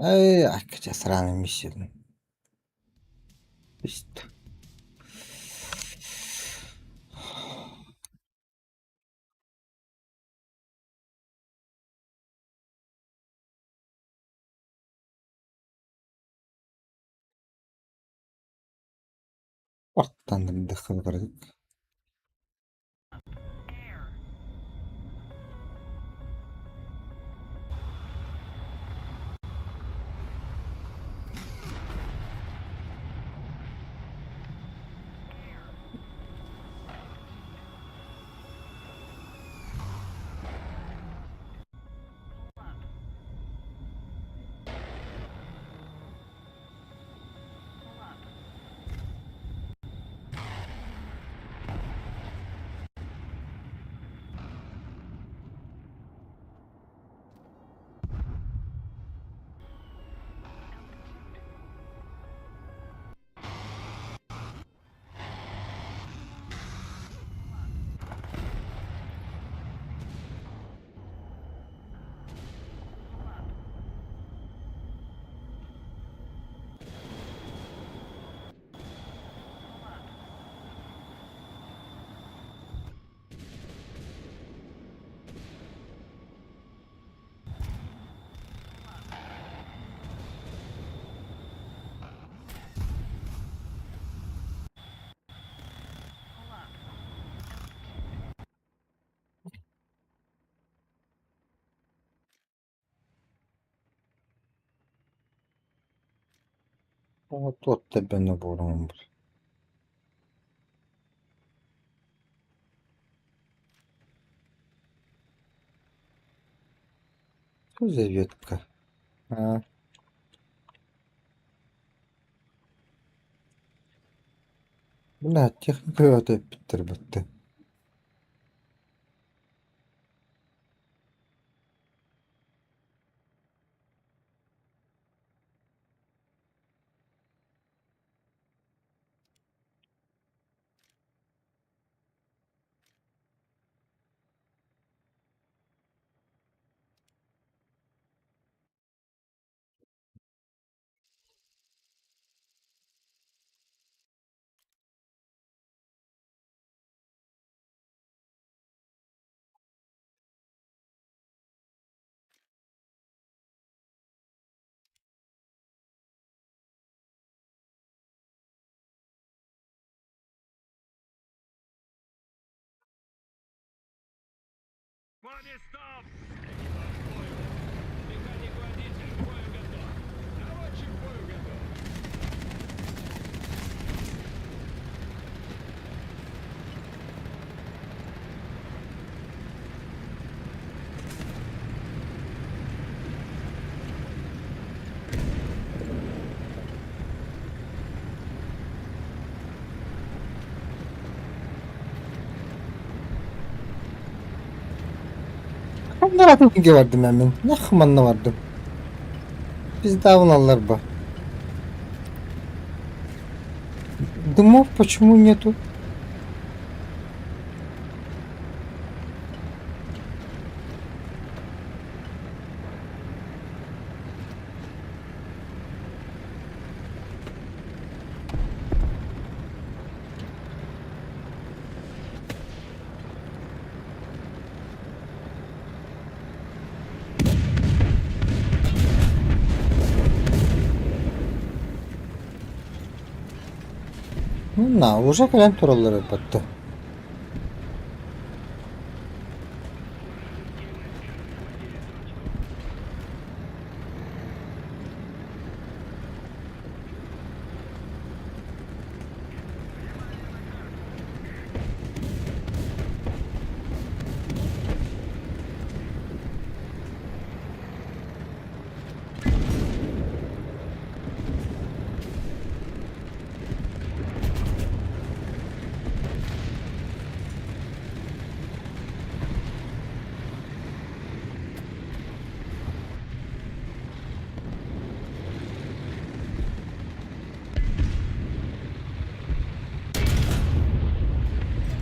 Эй, акча сраный миссия. Пиздец. Ортан ندخل غردك. Туох тэбэнэ буолан Что за ветка? А? Бля, техника эппиттэр бытты. Ханна бардым мен? Нах манна бардым. Пизда ба. Дымов почему нету? На, уже кэлэн тураллар эппэтте.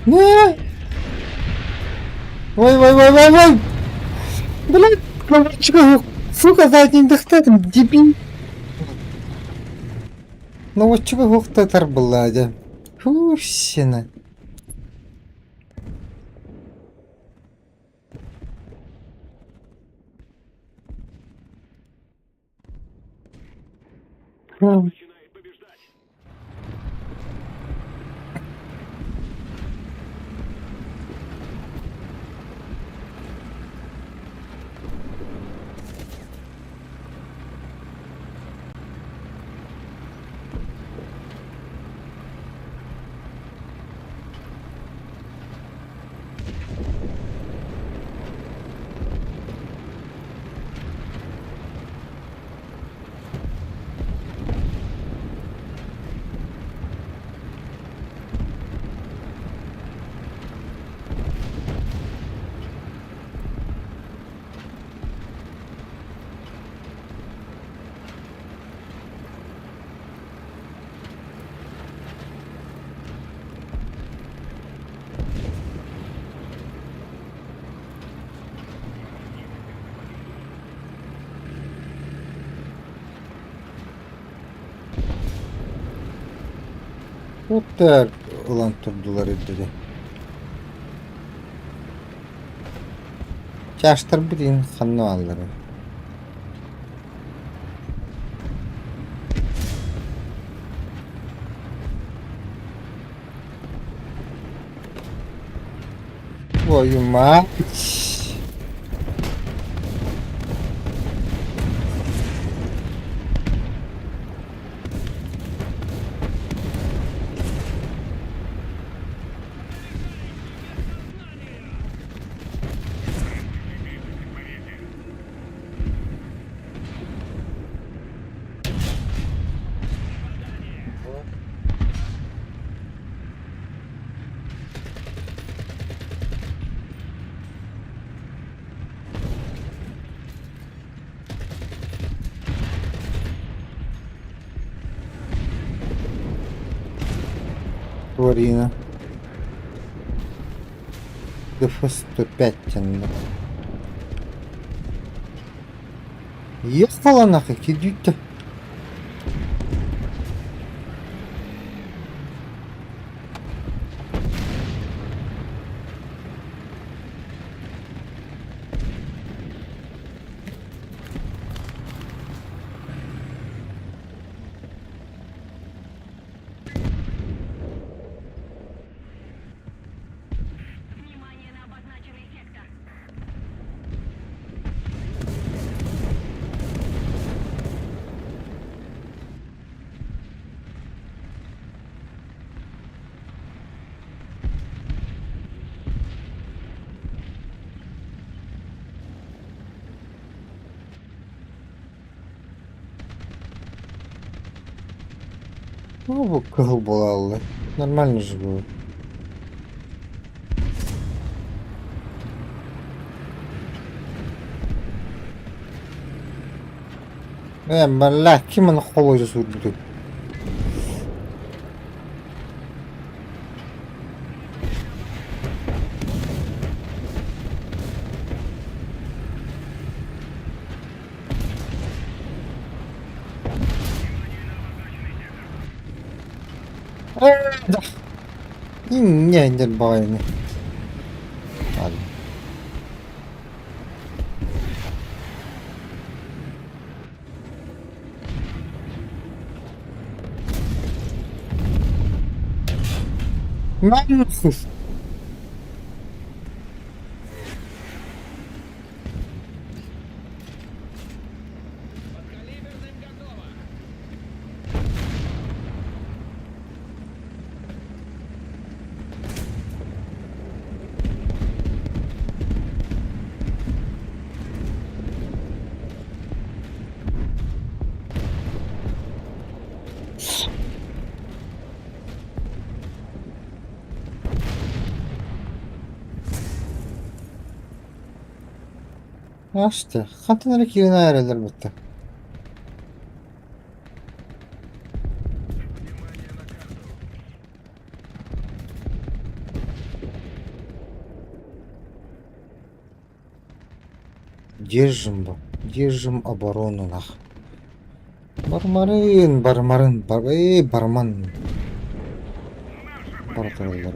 Не! Ой, ой, ой, ой, ой! Блядь, кнопочка, сука, задний дыхтатым, дебил. Ну вот чего хохтатар была, да? Фу, сена. Уттар ылан турдулар dedi. Чаштар бирин ханна аллары. Твою мать. Тварина. ДФ-105 тянна. Ехала нахуй, кидите. Ну, бу кыһыл буолаллар. Нормально же было. Э, бля, ким аны холойдо суурбутуй? Инньэ баҕайыны. Ладно. Нахуй. Ашты. Хантан эрэ киирэн эрэллэр бытта. Держим бу. Держим оборону нах. Бармарын, бармарын, бар, эй, барман. Бар тураллар.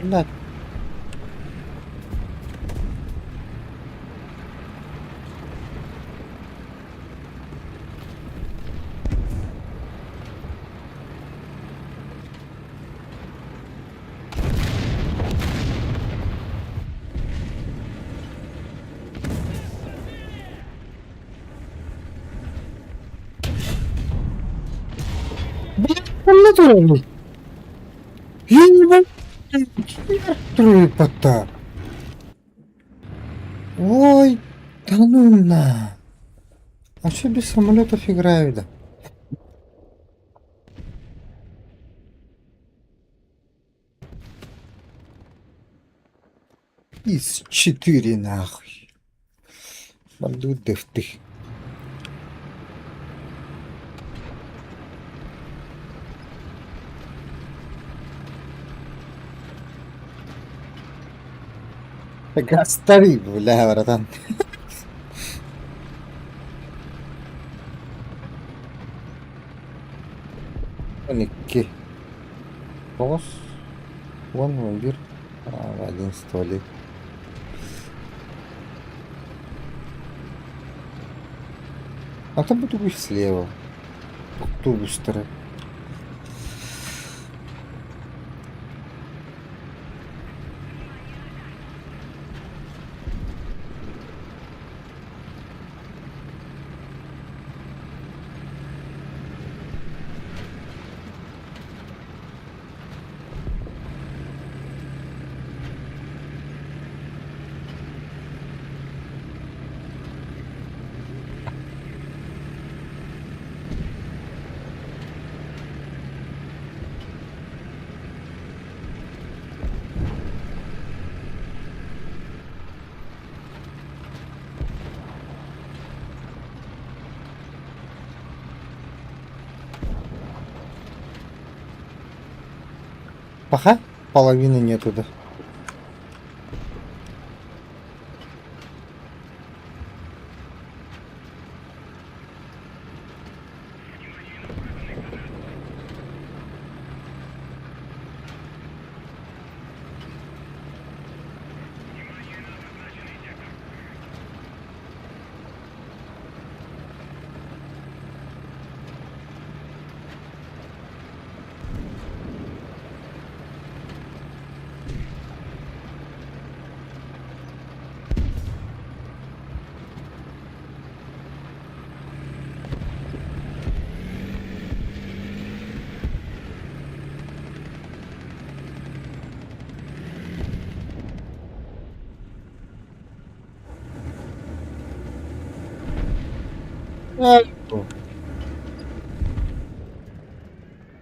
Блядь. Ханна турарый? Ебать, Ой, да ну на. А что без самолетов играют, да? Из 4 нахуй. Бардуу дэвтих. Гастари, бля, братан. 12. 9, 10, 11, 11 12. А там буду слева. Автобустары. Пока половины нету да.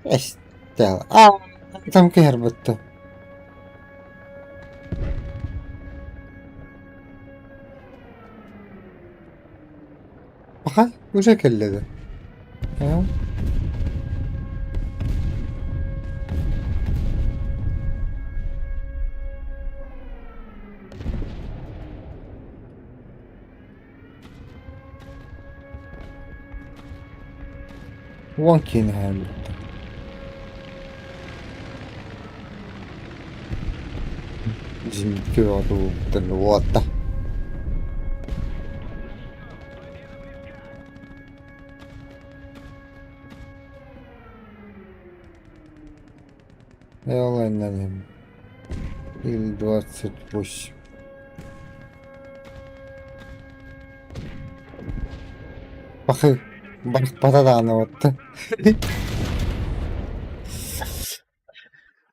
Эстел. А, там киһэрбитте. Пока уже кэллэ да. Уон киинэ хаалбыттар. Дьиҥкэ отуубуттан уотта. Элэннэним. Или 28. Бахы барахпата даҕаны уотта.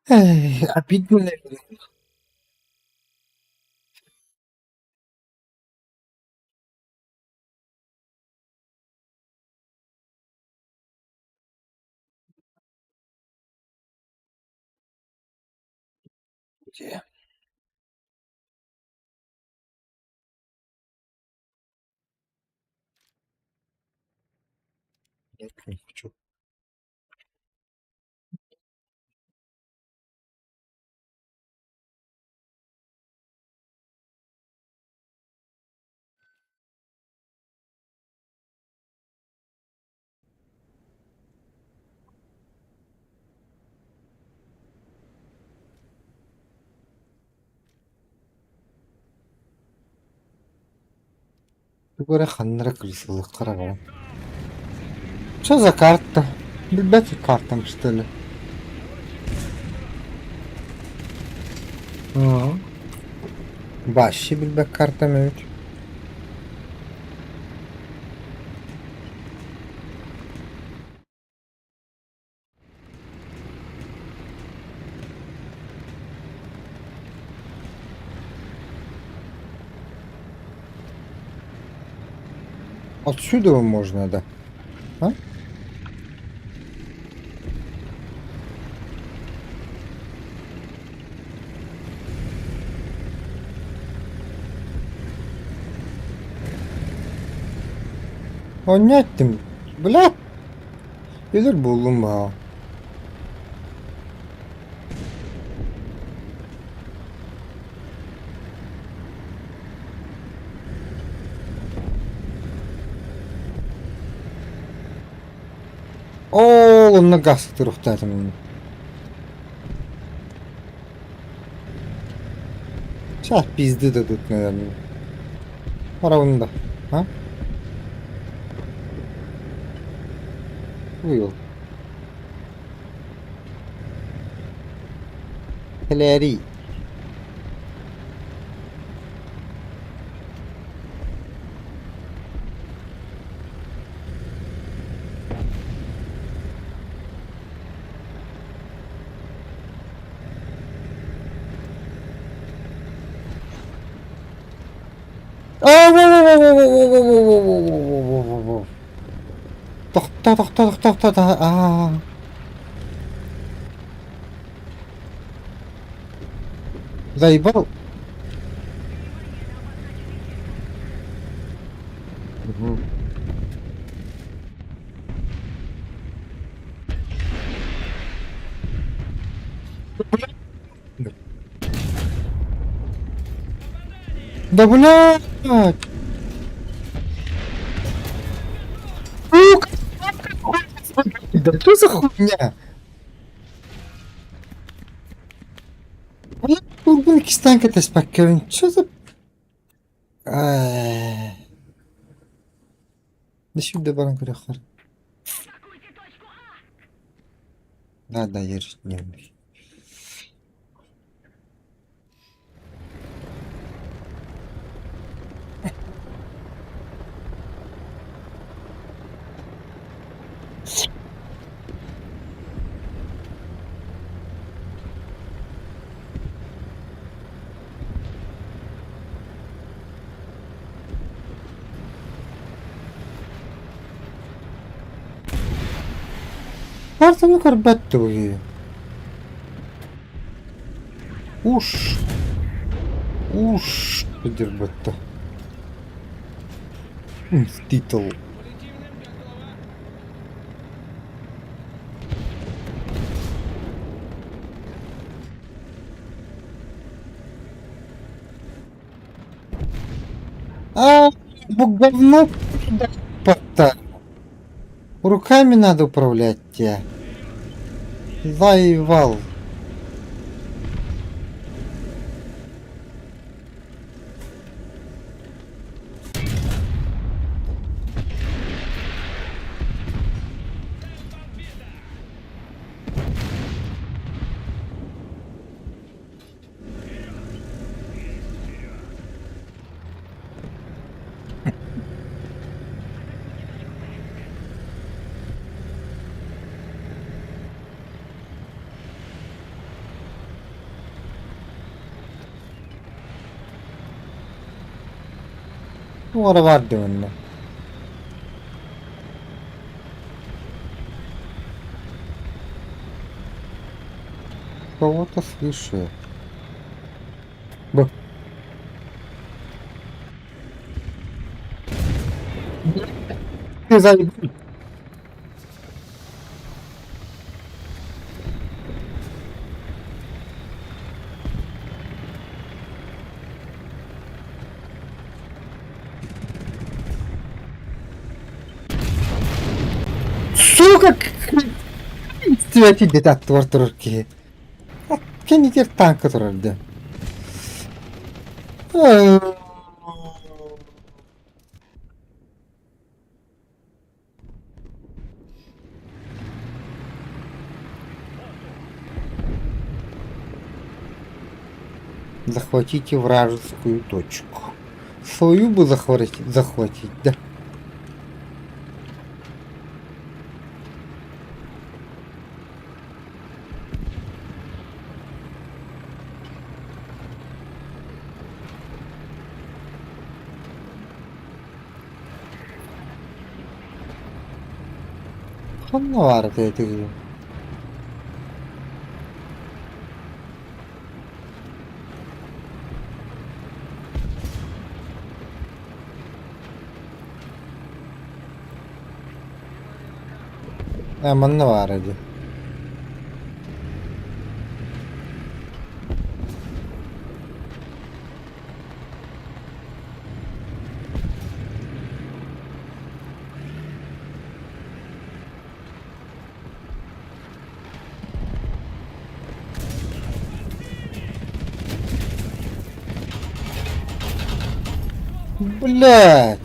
Эй, обидно, наверное. Где? Нет, не хочу. Тугу эрэ ханна эрэ кырыысылыахха эрэ баҕа. Что за карта? Билбэт картам что ли? Аа. Вообще билбэт картам эбит. Отсюда можно, да? А? Онньоттум, блядь, өлөр буоллум баа. Ол онно газ туруохтаатым. Сейчас пизды дадут, наверное. Ровно, а? Уйул. Кэлээрий. Тохтоо, тохтоо, тохтоо, тохтоо, аа. Заебал. Мгм. Да блядь! Сука! Да что за хуйня? Бургун кистан кэтэспэккэбин, что за... Ай. Да сюда баран көрөххөр. Да, да, ежедневный. Картаны көрбөт тугуй. Уш. Уш. Дирбетте. Титул. А, бу говно пата. Руками надо управлять тебя. Заебал. Туох эрэ баар дии манна. Кого-то слышу. Б. Ты заебал. Сука! Истибэтий аттыбар турар киһи. Кэннигэр танка турар дии. Захватите вражескую точку. Свою бы захватить, захватить, да? Ханна баар этэ ити Ээ манна баара дии. Блять!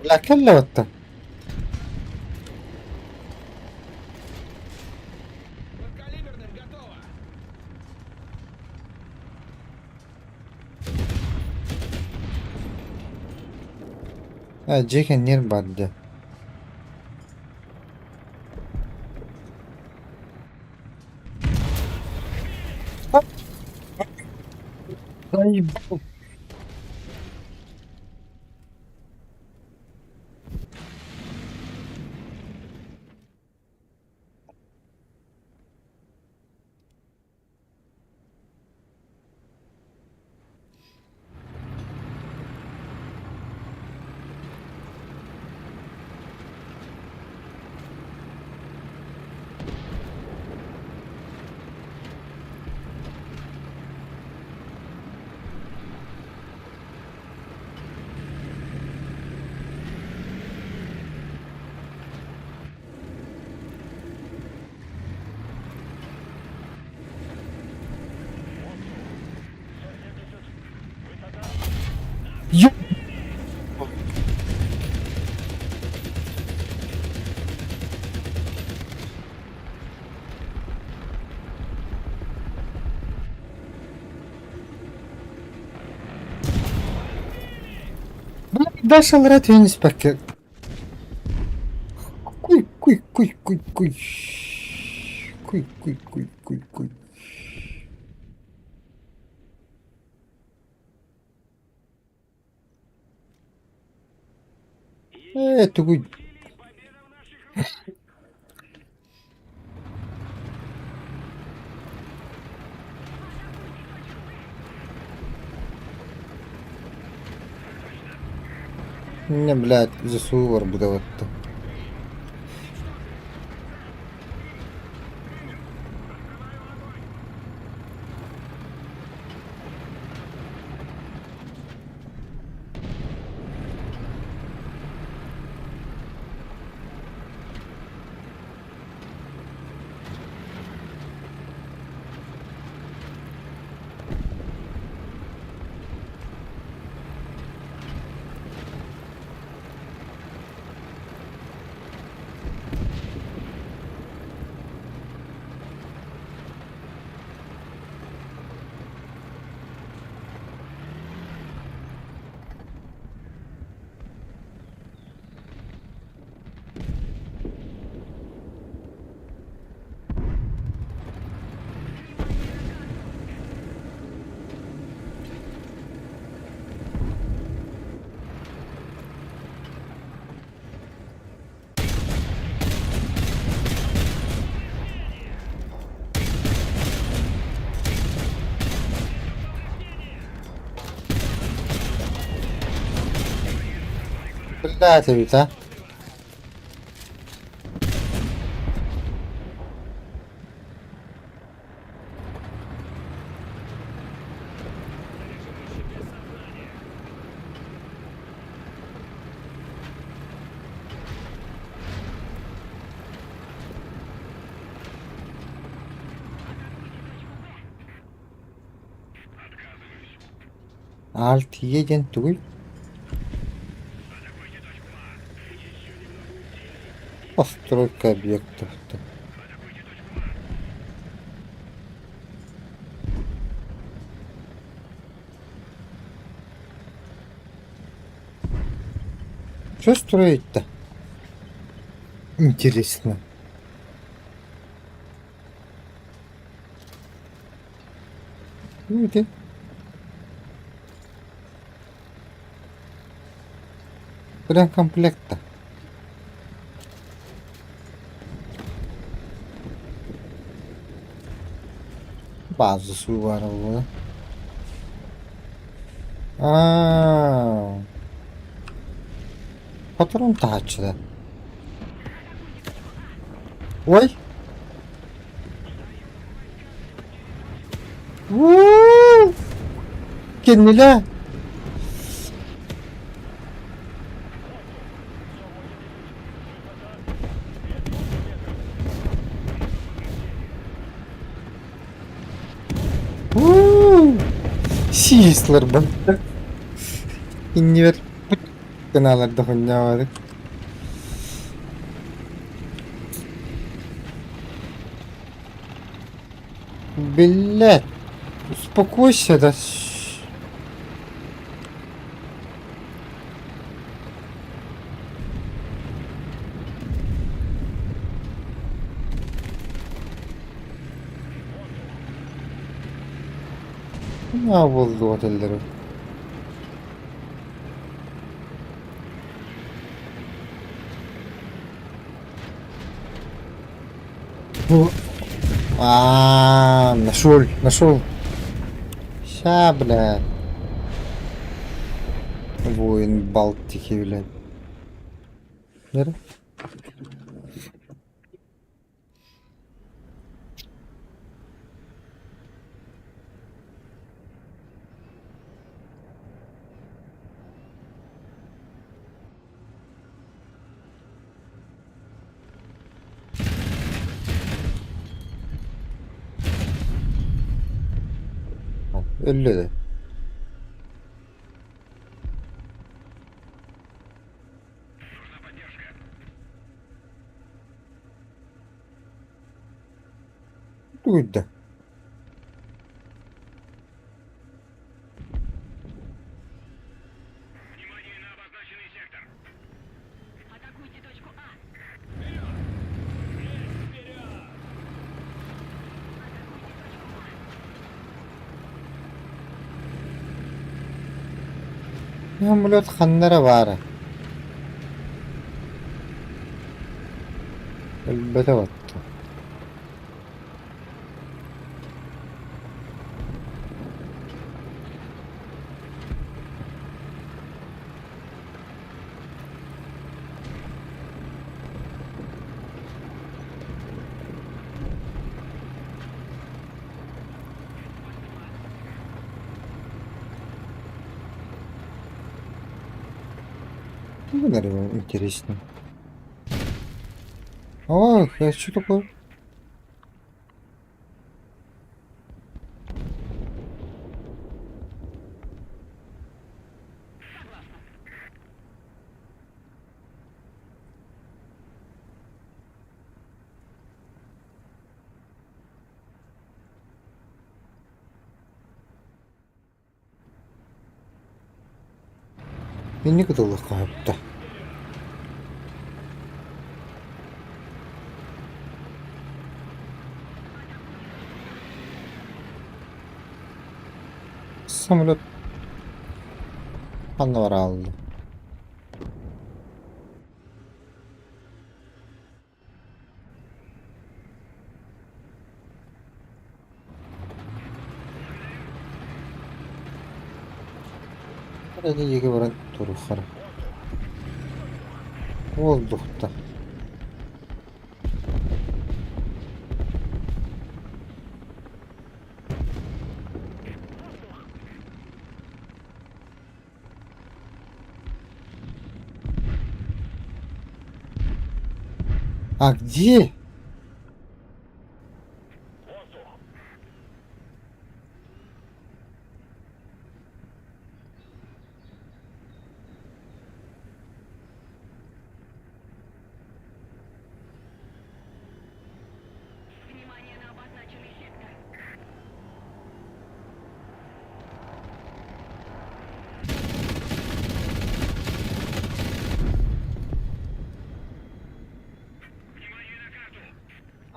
Бля, кэллэ батта. Ээ, дьиэ кэннигэр баар дии. Заебал. Дальше аллара түһэн испэккэ куй куй куй куй куй куй куй куй куй куй Ээ тугуй Не, блядь, ЗСУ барбыта Блядь, эбит а. Аал тиийэ диэн тугуй? Постройка объектов Что строить-то? Интересно. Ну, ты. Прям комплект-то. База баар Аа, патрон таһааччыта. Ой! Уу! Кэннилэ! Уу! Сиислэр бантта. Иннибэр гынаалар да хонньообатык. Блядь, успокойся, да. Не буолду этэллэр. А, нашел, нашел. Ща, блядь. Воин Балтики, блядь. Нere? Өллө да. Тугуйда. Самолет ханна эрэ баара. Өлбөтө батта. Ну, наверное, интересно. Ох, а что такое? Инник ытыллыахха сөптөөх. Самолет ханна бараалла? Эти диэки баран туруоххара. Воздухта. А где?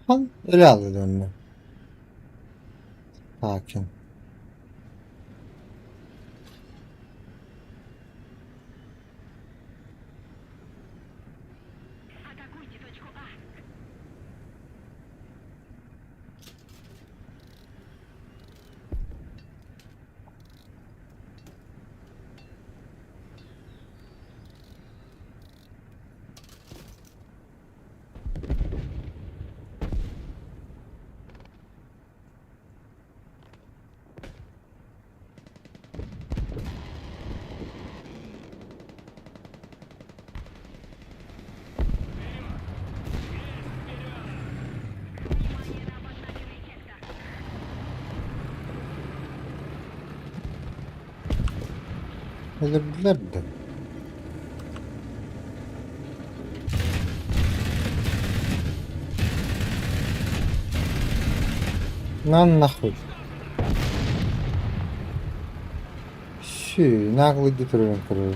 Han öyle aldı döndü. Sakin. Өлөрдүлэр да. На нахуй. Щи, наглый дитурен көрөр.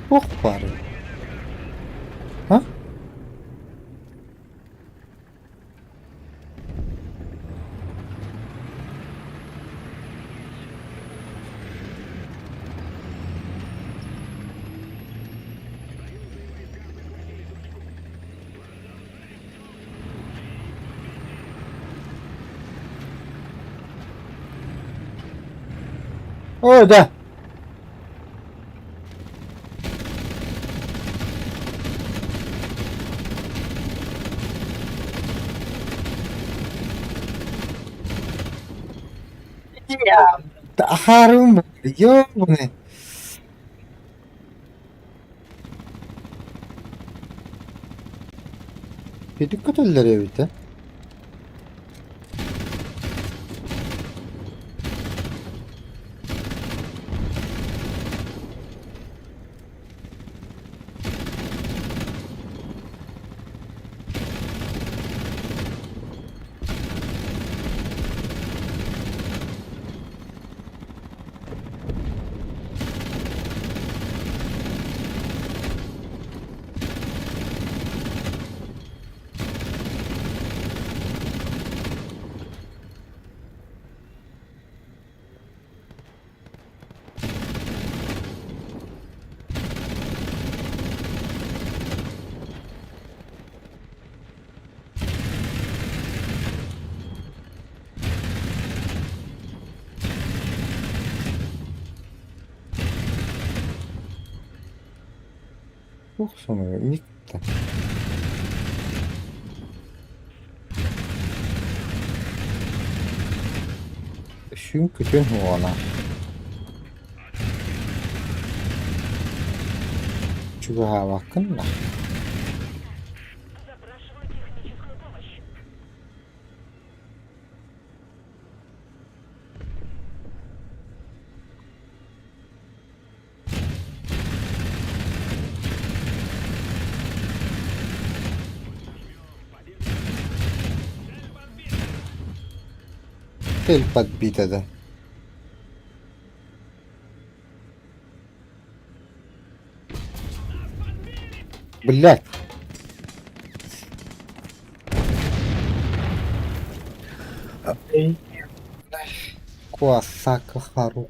Туох баарый? А? Ой, да. Ахарым, ёбаный. Бүдүк көтөллөр эбит ээ. Туох сонуна Никта. Сүүн-күтүн уона. Чугаһаабаккын да? Цель подбита да. Блять! Куасака Хару.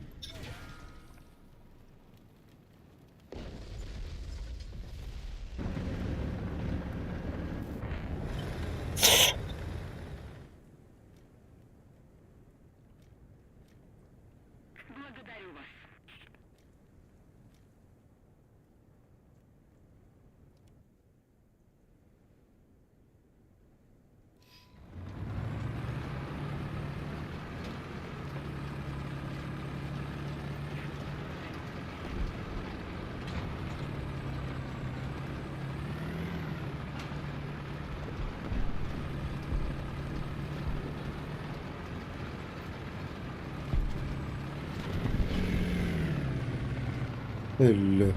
Өллө.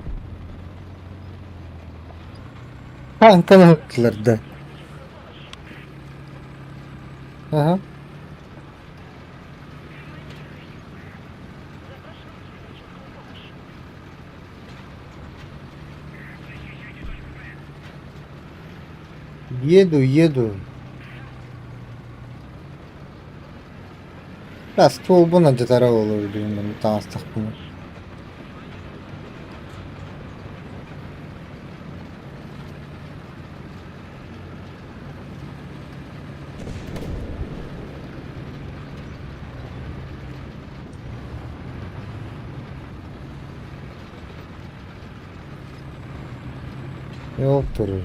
Хантан ыһыктылар да? Аһа. Еду, еду. Стволбун алдьатара буолуо билигин таҥастахпына. Yok durur.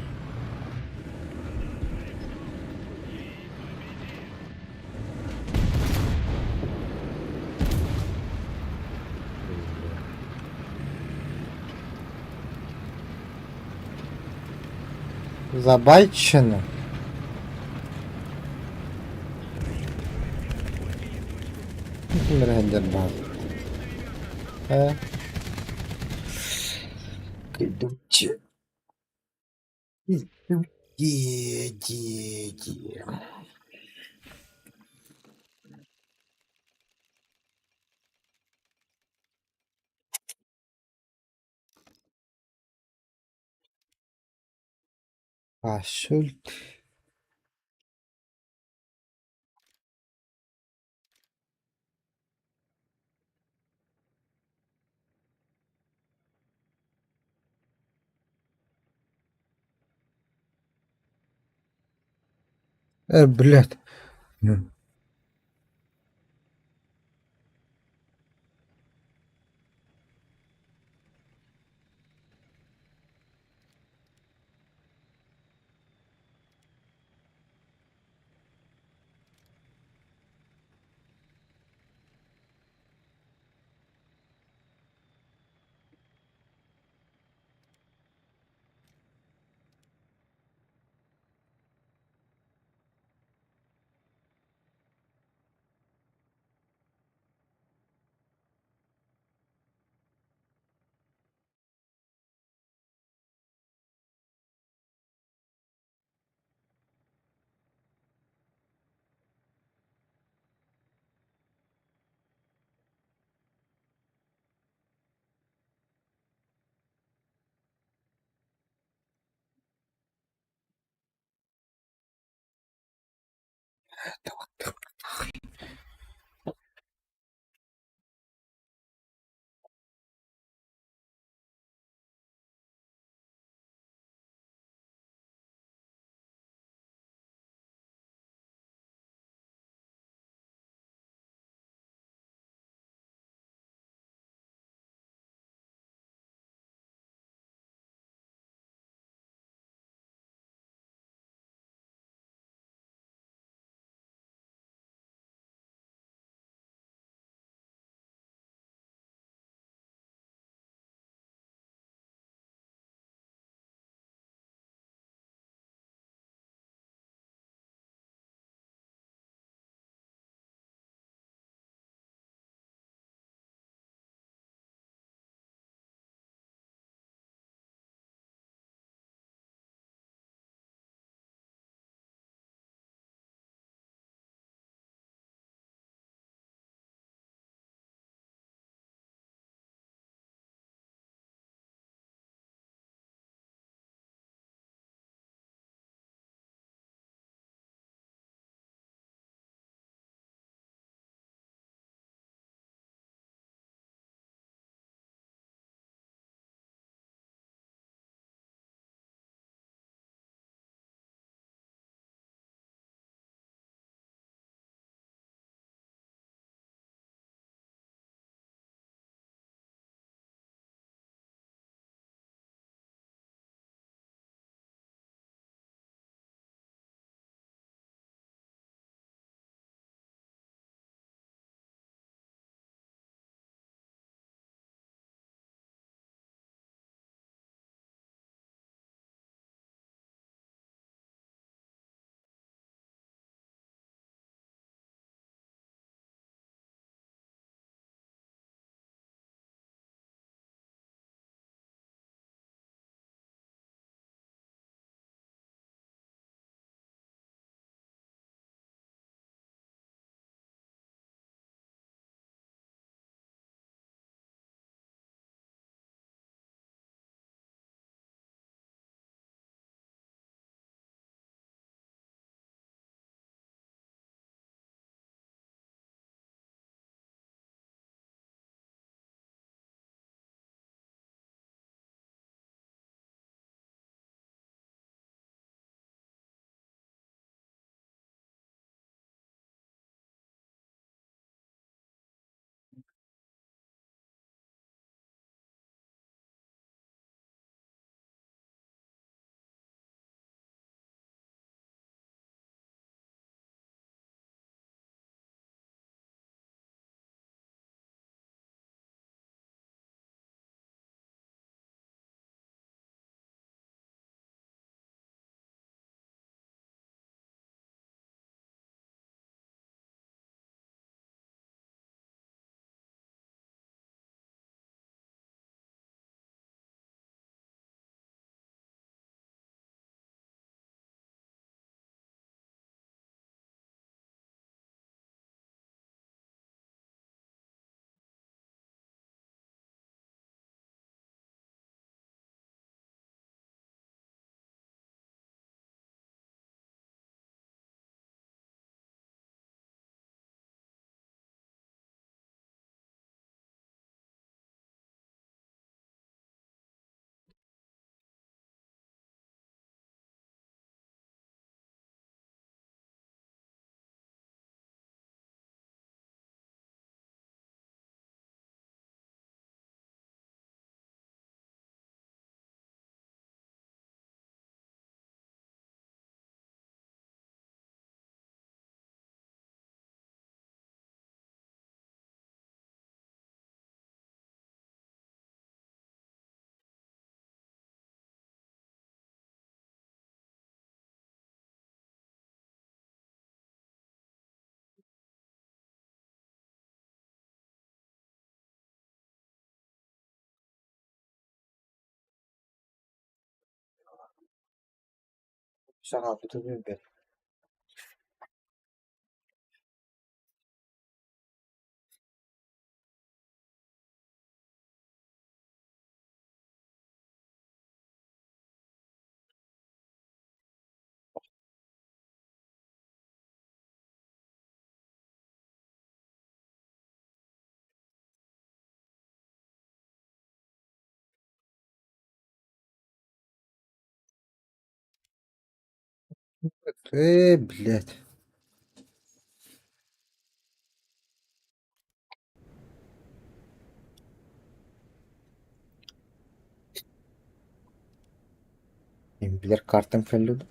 Забайчено. Ким эрэ сылдьар баар. Ээ. Кыйдыччы. Дии-дии-дии. Ашульт. Блядь. Саҕалбыты билбэт. Э, блядь. Билэр картам кэллэ дуо?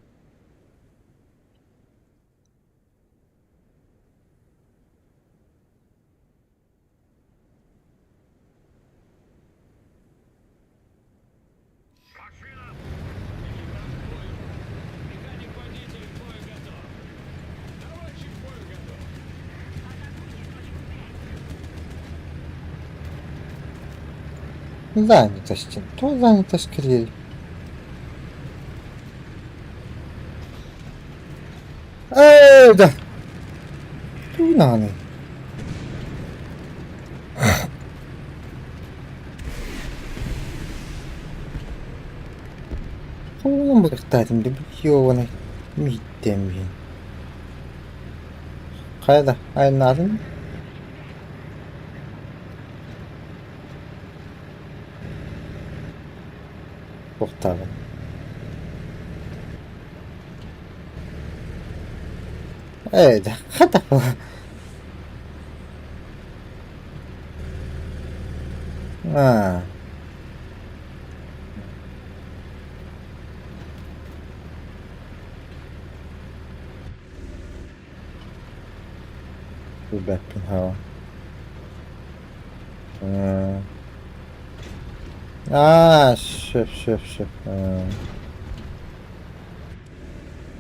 Занятости. То занятость кирилл. Ээ, да. Тугунаҕыный? Тугунан бырахтаатым да ёбаный мииттэн биин. Хайа да айаннаатын? Туохтаабын. Ээ, да хата. Аа. Билбэппин һаа. Ээ. Аа, сөп, сөп, сөп. Аа.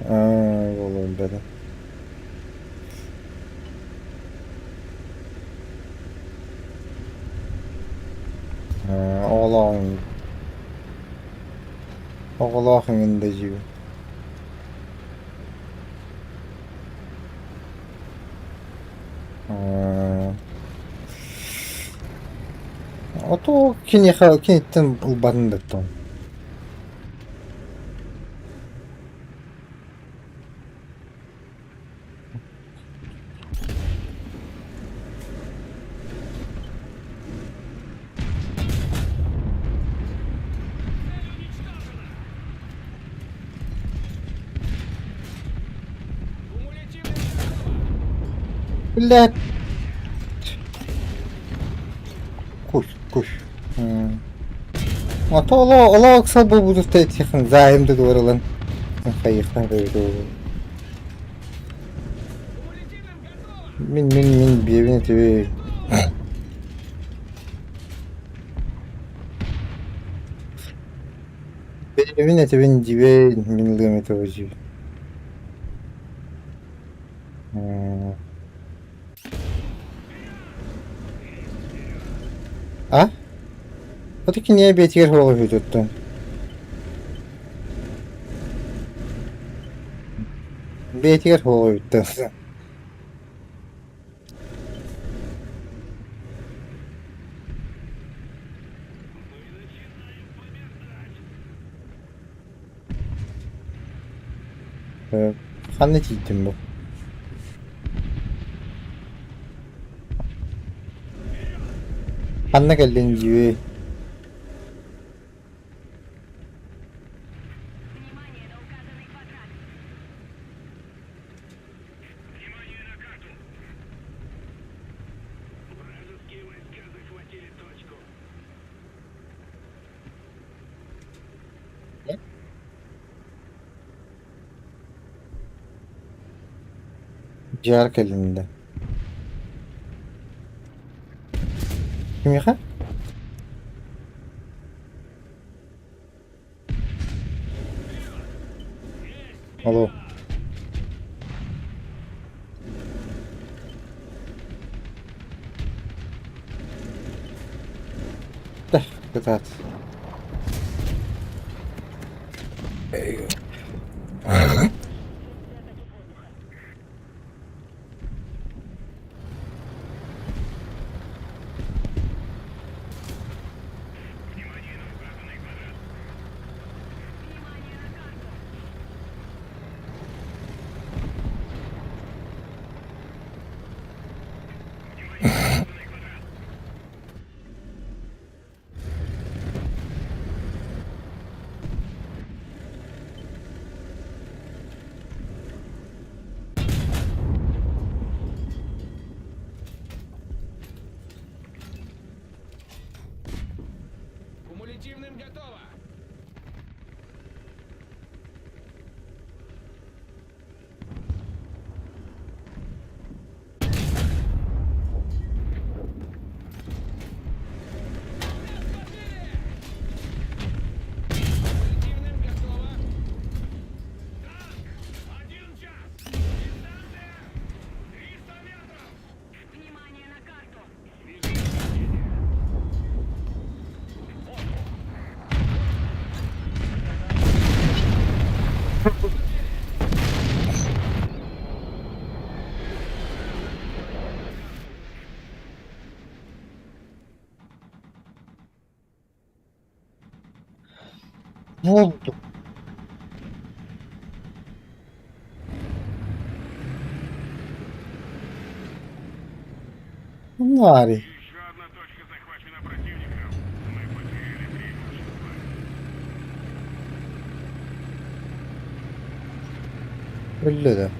Аа, буолуон бэрэ. Аа, оҕолооҕуҥ оҕолоох иҥин да дьиибин. Аа. Ото киниэхэ киниттэн ылбатын да оттон. Блядь. Куш, куш. Ото олоо олоо ыксал буолбутуттан итиэхин заайым да дуоралан хайыахтан Мин мин мин биэбин этибин. Биэбин этибин дьибин мин ылыам этэ дьиби. А? Вот киниэ бэйэтигэр суох үһү туттун. Бэйэтигэр суох үһү Ханна тиийдим бу? Ханна кэллин дьиибэй? Дьиэҕэр кэллин да? Кимиэхэ? Алло. Да, кытаат. Кумулятивным готово! Буолду. Баарый? Өллө да.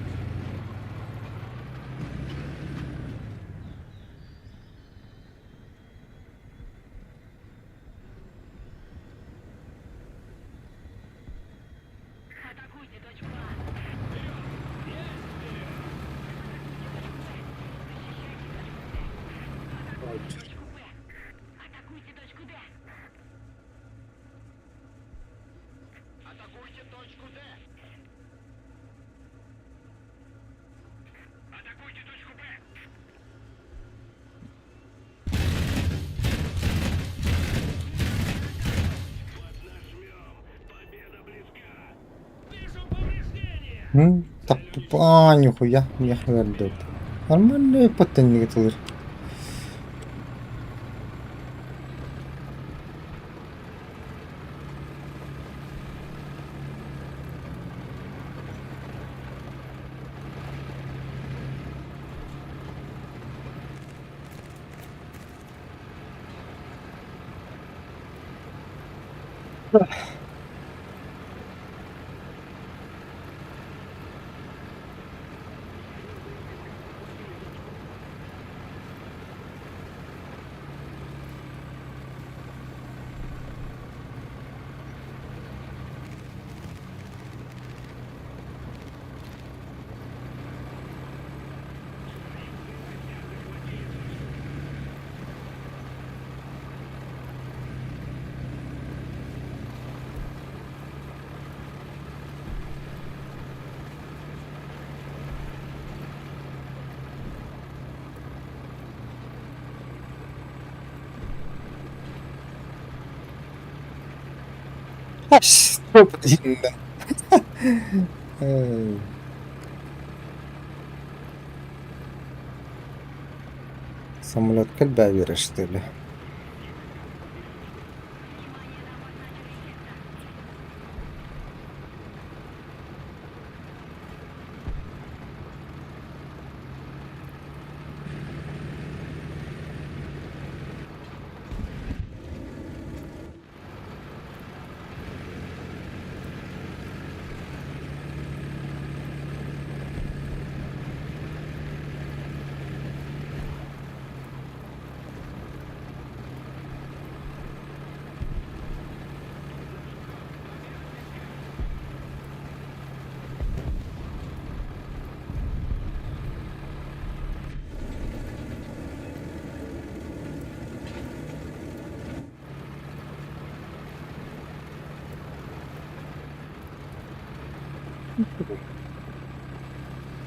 Аа, нихуя, миэхэ ыалдьыбыт. Нормальный подтэннигэ тылыр. Эй. Самолет кэлбээ что ли?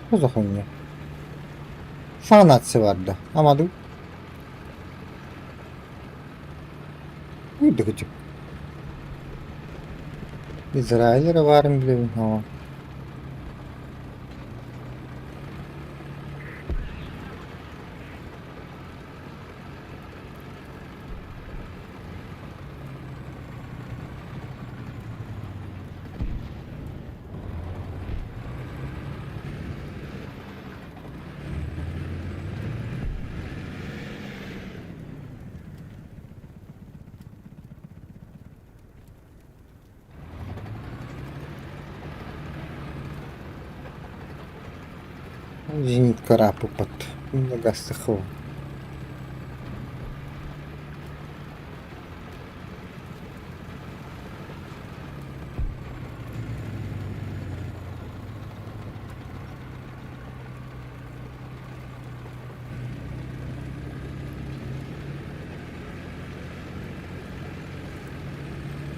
Что за хуйня? Фанатсы барда. Амаду. Израиль баарын билэбин. Зенитка ырааппыппыт. Гастыхов.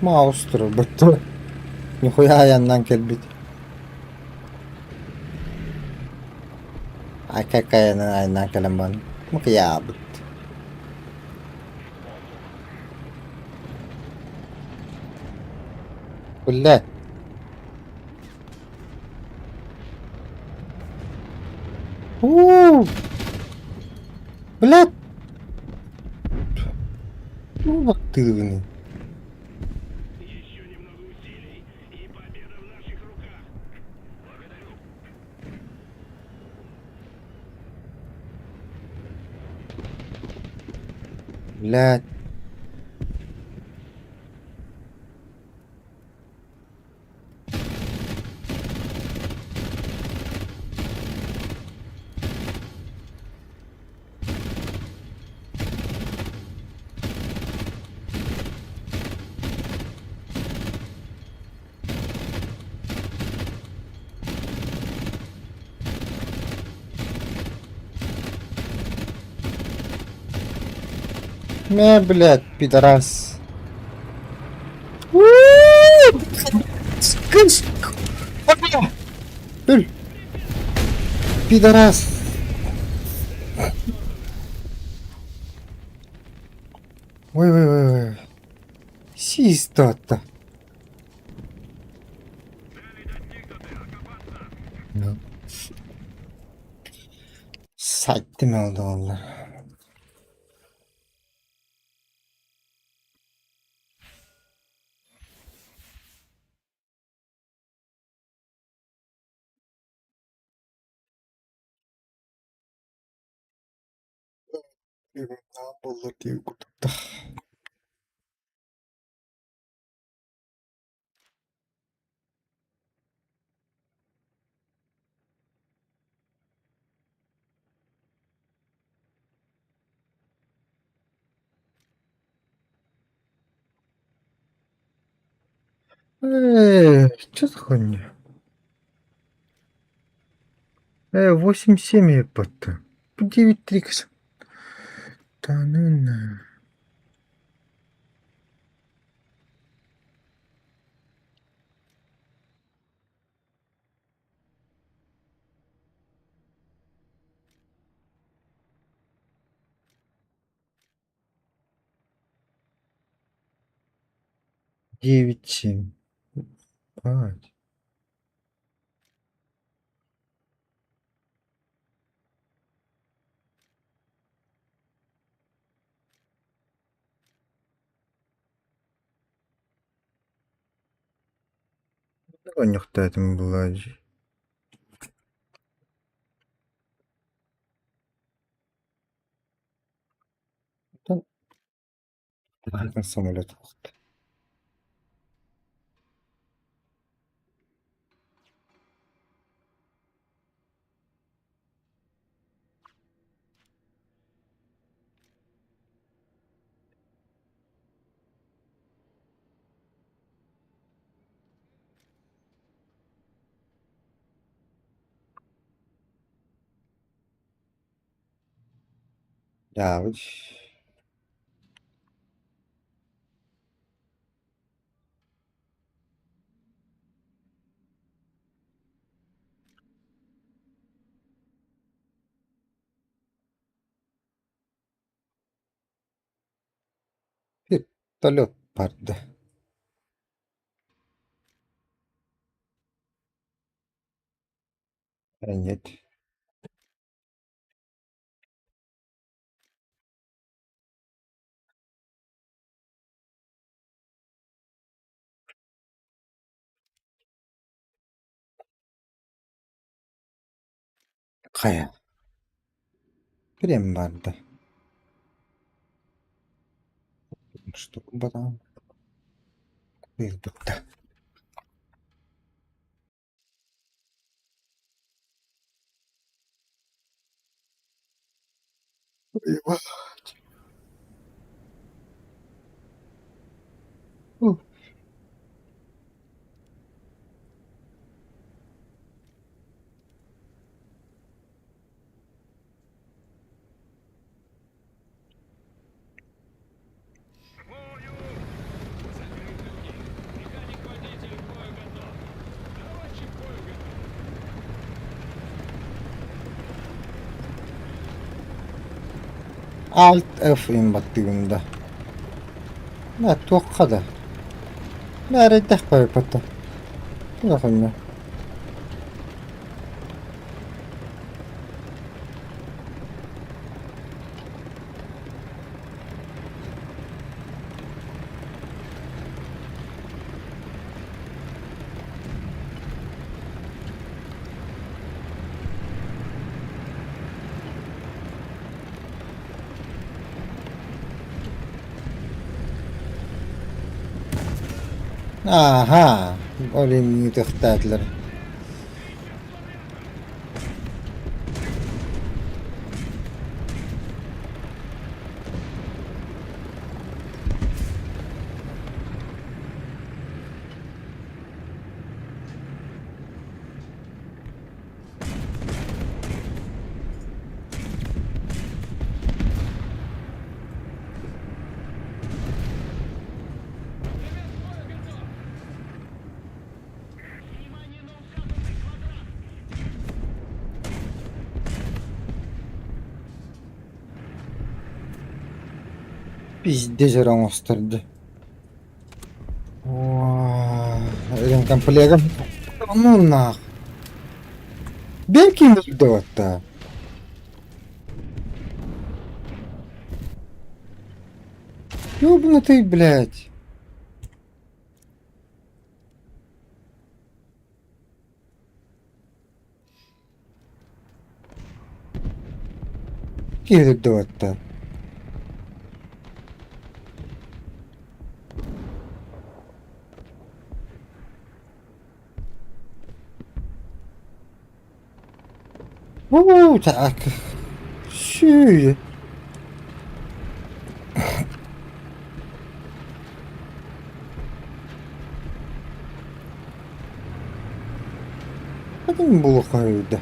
Маус турбут. Нихуя айаннаан кэлбит. Айка-айанан айаннаан кэлэн баран мыкыйаабыт. Бля. У-у-у! Блядь! Ну, бактыыбыный. Блядь. Мэ, блядь, пидорас. Үл! Пидорас! Ой, ой, ой, ой. Систа-то. Сайтым oldu valla. Буоллар диэн курдук. Что за хуйня? 8-7 ебать. 9-3. Да ну на. 9-7. Ебать. Оонньуохтаатым буоллаҕа дии. Самолет Дьаабы. Вертолет барда. А нет. Хайа. Прям барда. Что баран. Кыырбыта. Ебать. Alt F имбаттыыбын да. Да туохха да. Да эрэйдэх байбата. Туох инньэ. Ааһаа, ол иһин ыытыахтаатылар. Пиздец эрэ оҥостор дии. Ремкомплегом. Ну нах. Белки да. Ёбнутый, блядь. Киирдибэттэр. Уу, так. Сүү. Хатын булуохха үһү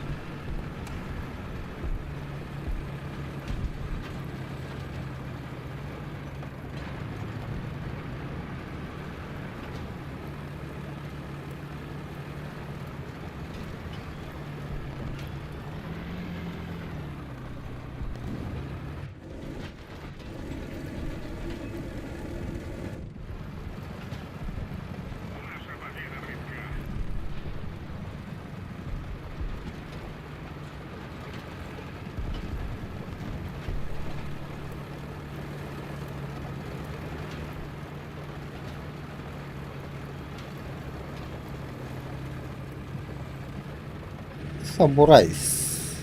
Собурайс.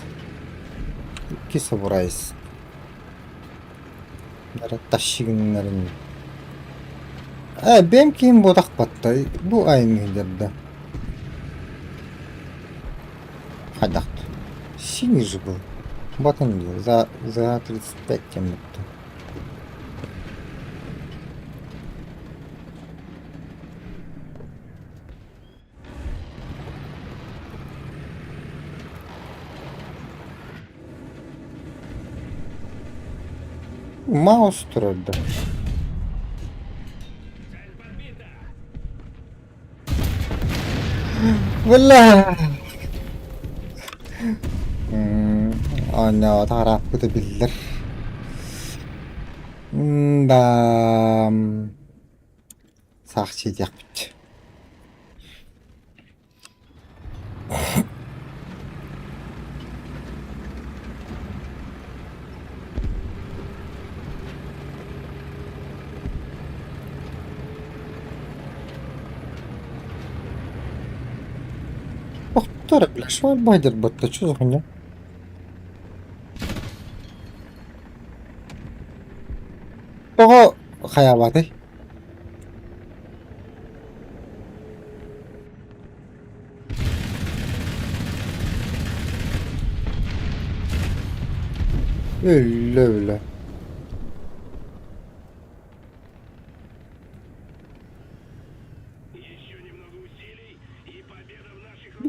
Икки Собурайс. Тащигиннэрин. Э, бэйэм киһим буотах батта. Бу айымньыларда. Хайдах? Синий же был. Батын дии. За, за 35 теммитти. Маус турар да. Бля! Оонньообото арааппыта биллэр. Да саах сиэтиэхпит. Охтор, бля, что байдер батта, что за хуйня? Тоҕо хайаабатай? Өллө бля.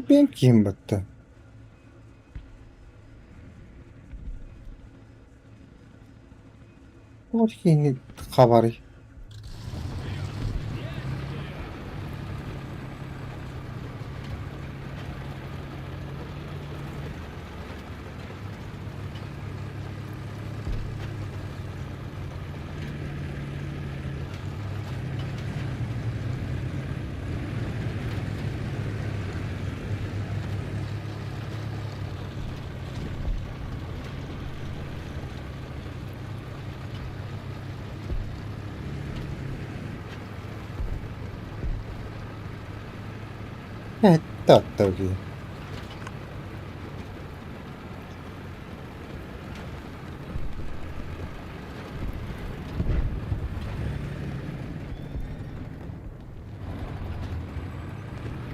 Бэйэм киһим батта. Ол киһини хабарый. Эттэ киһи.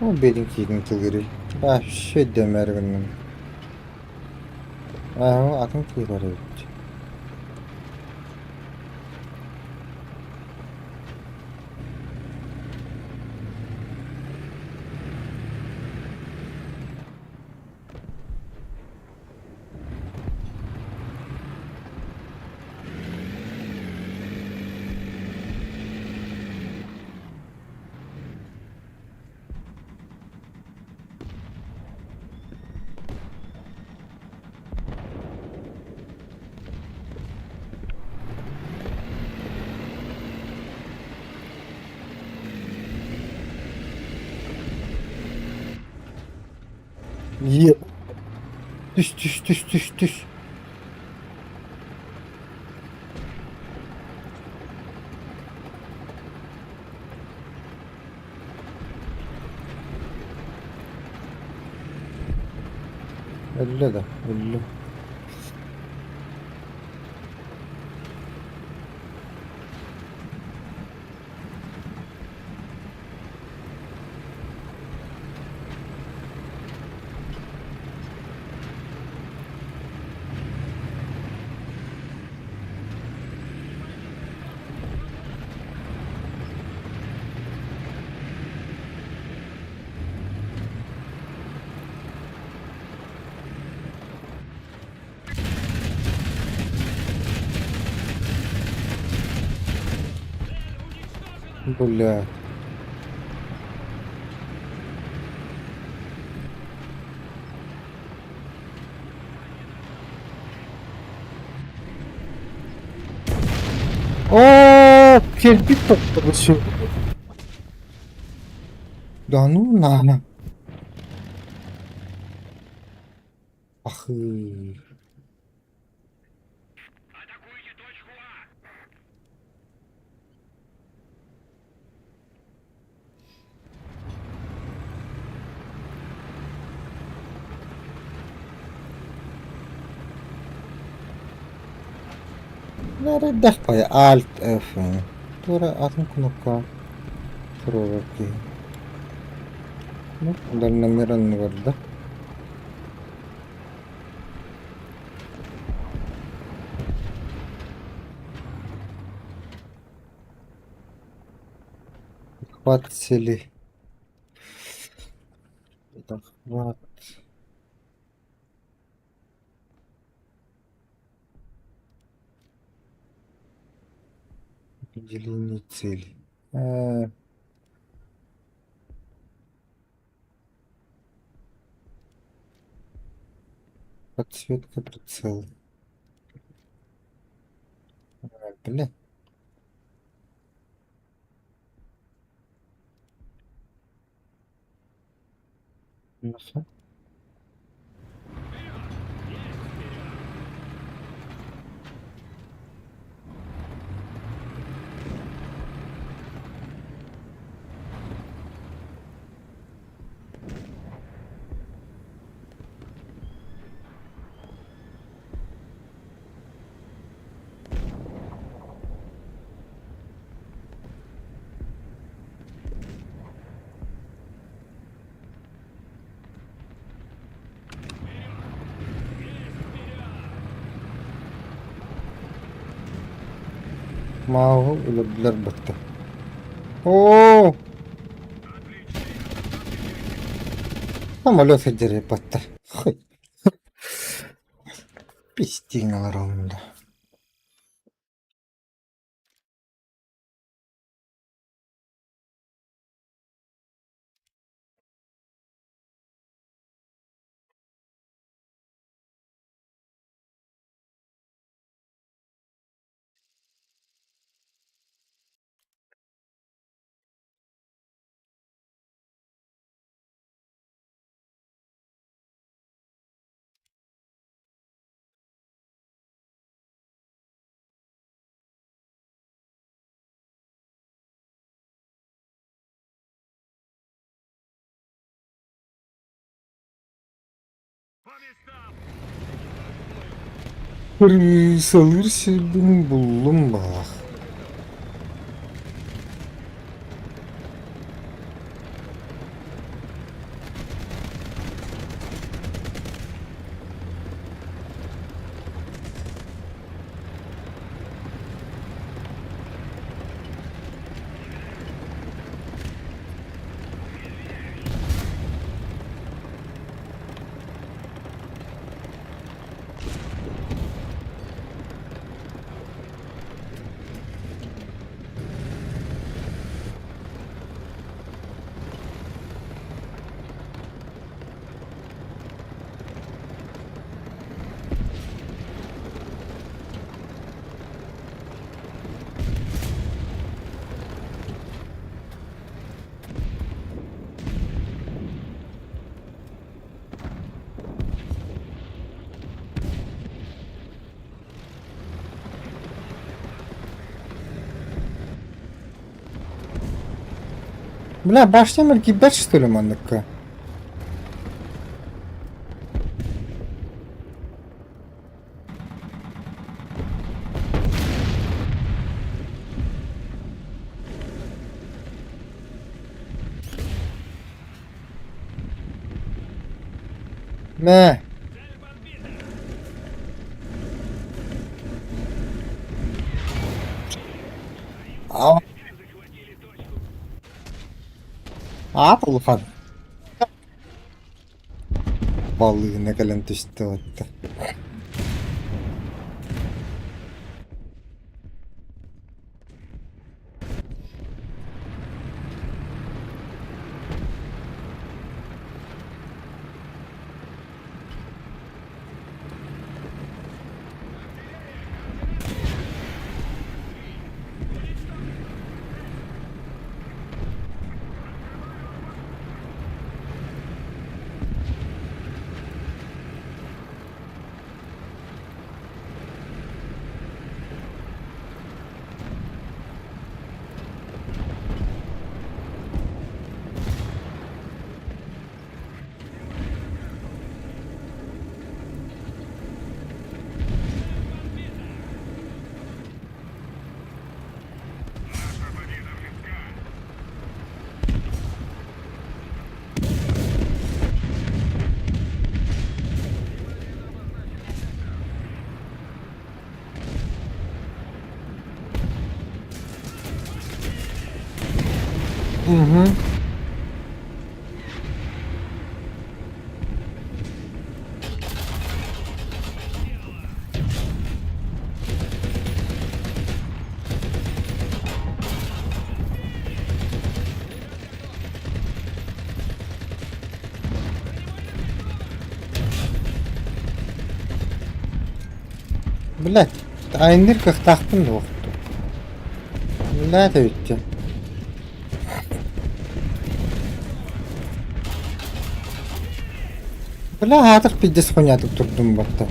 Ол бэйэтин киһитин тылгырый. Вообще өйдөмөр гынным. Аа, атын киһи бар эбит. Е Түс түс түс түс түс. Өллө да, өллө. Бля. Оо, кэлбит тохтобус. Да ну на. Ахы. Нареддэх бай Alt F. Тура атын кнопка туруорар киһи. Ну, дальномер анныгар да. Захват цели. Захват. Определение цели. Подсветка прицела. Бля. Ну, Мааҕы өлөрдүлэр батта. Оо! Самолет сылдьар батта. Пистиҥ олоробун да. Крысалыыр сирбин буллум баҕах. Бля, башня кибер что ли манныкка? Мэ. А. Аат улахан. Балыына кэлэн түстэ отто. Угу. Блядь, айанныыр кыахтаахпын дуо? Блядь, эбиттэ. Бля, аатыр пиздец хуйнятык турдум батта.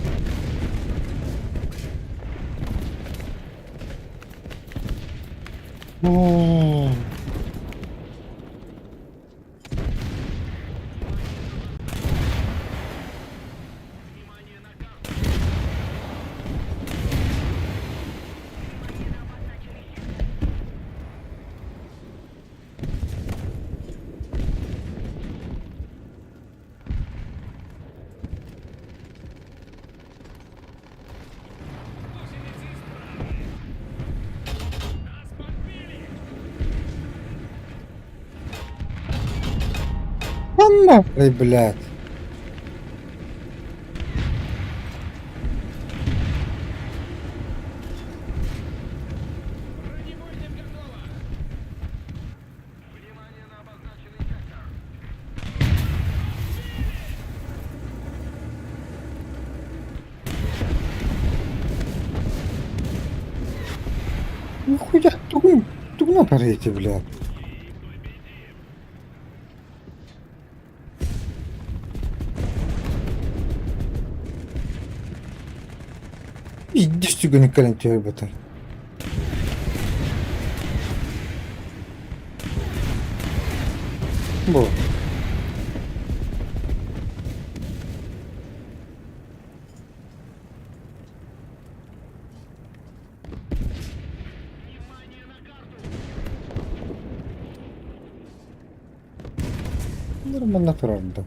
Оо. Нахуй, блядь. Нахуя тугун тугуна парите, блядь. Иди сүгүнү кэлэн түһэрбэтэр. Бу. Нормально турарда.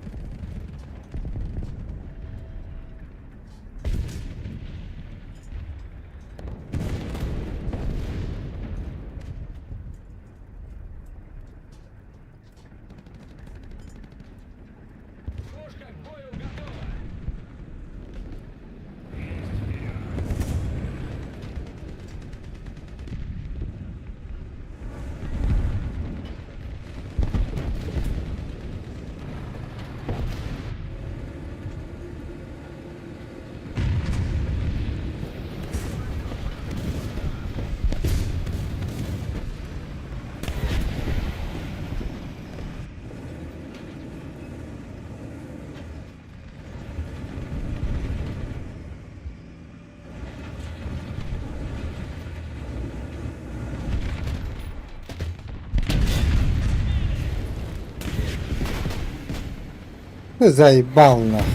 Ты заебал нахуй.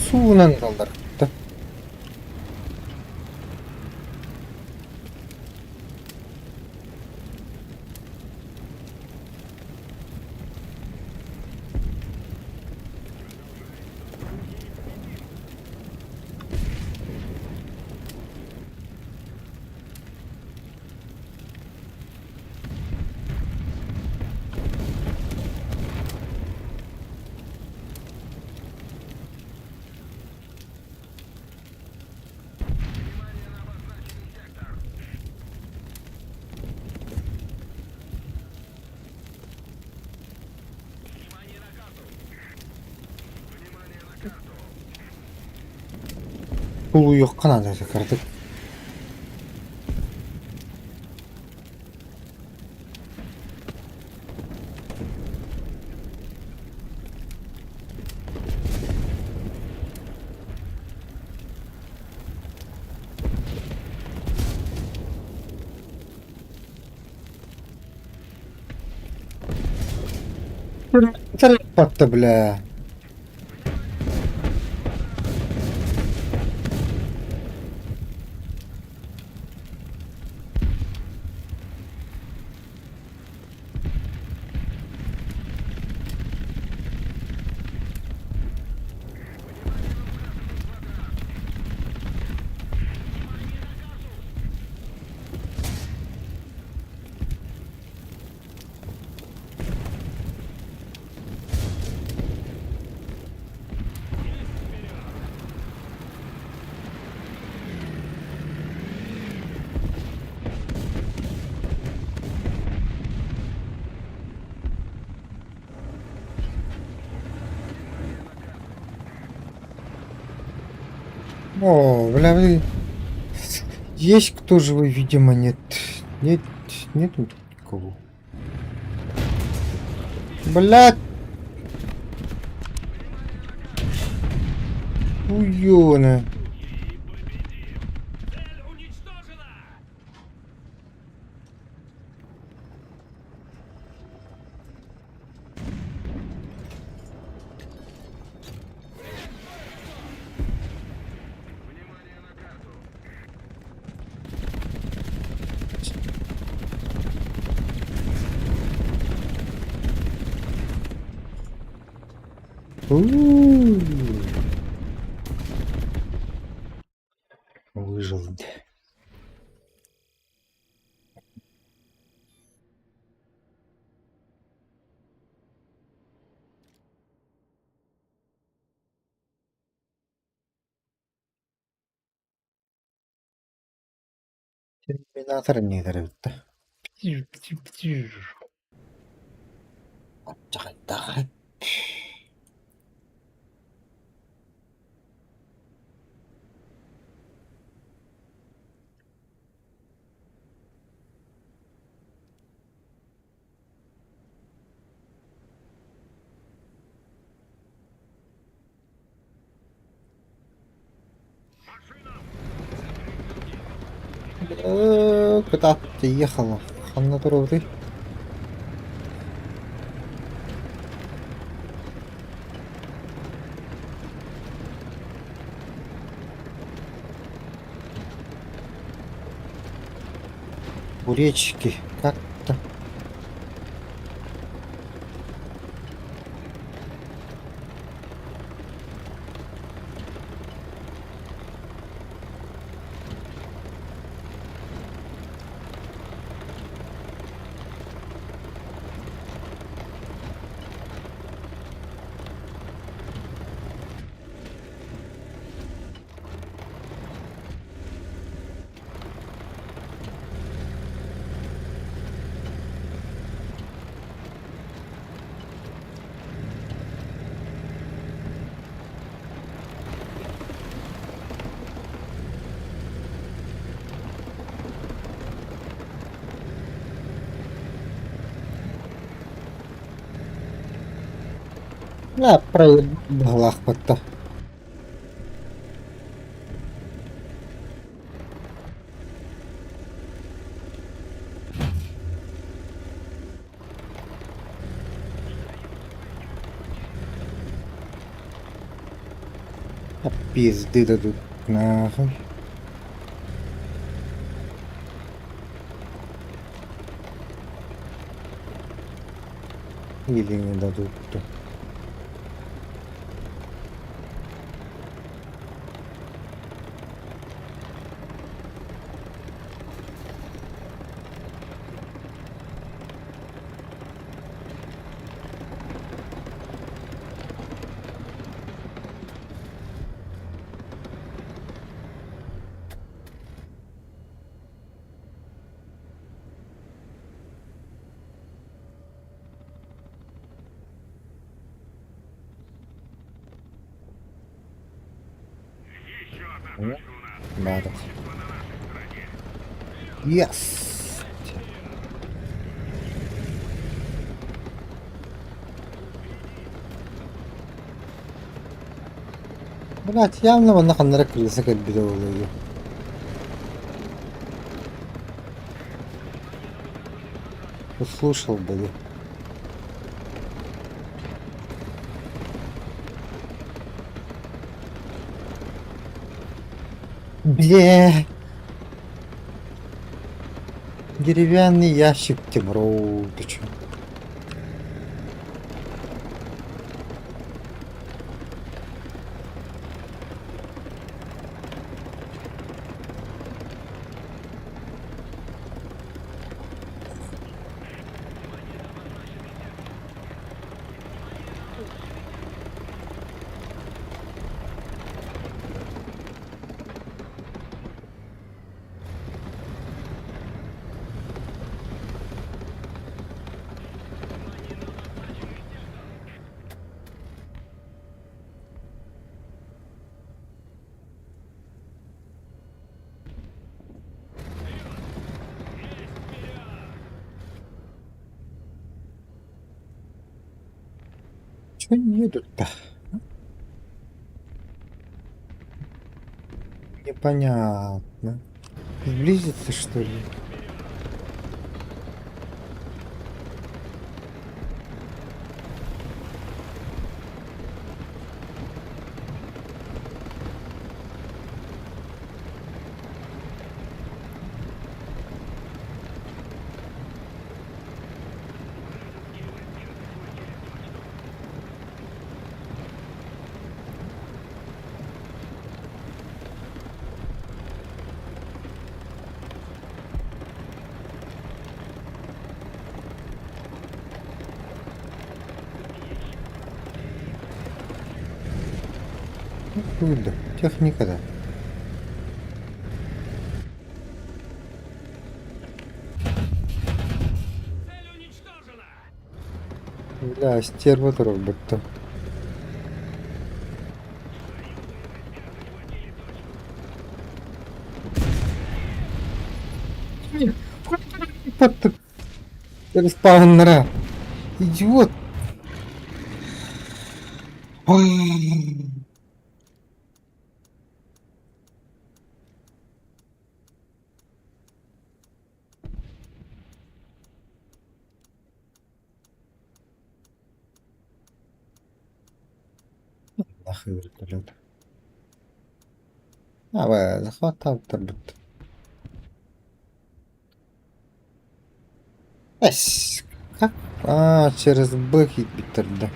Суунан ылаллар да. Тулуйуохха наада этэ кыратык. Батта бля. О, бля, вы... Есть кто живой, видимо, нет. Нет, нет никого. Блядь! Уёна. У-у-у. Выжил. Терминатор эмиэ эбит да. Аччаҕайдаах. Кытаат ехала. Ханна турабытый? Буречки. Как-то. Да, быһылаахпытта. А пизды дадут нахуй. Или не дадут. То. Надо. Yes! Блять, явно манна ханна эрэ крыса кэлбитэ буолуо дии. Услышал бы дии. Бля. Деревянный ящик ты, бро, ты чё? Чё они едут-то? Непонятно. Сблизиться, что ли? Куда? Техника, да. Бля, стерва турарбыттан. Респауннара. Идиот. Ой. Нахуй вертолет. А, захват турбут. Эс, как? А, через Б киирбиттэр да.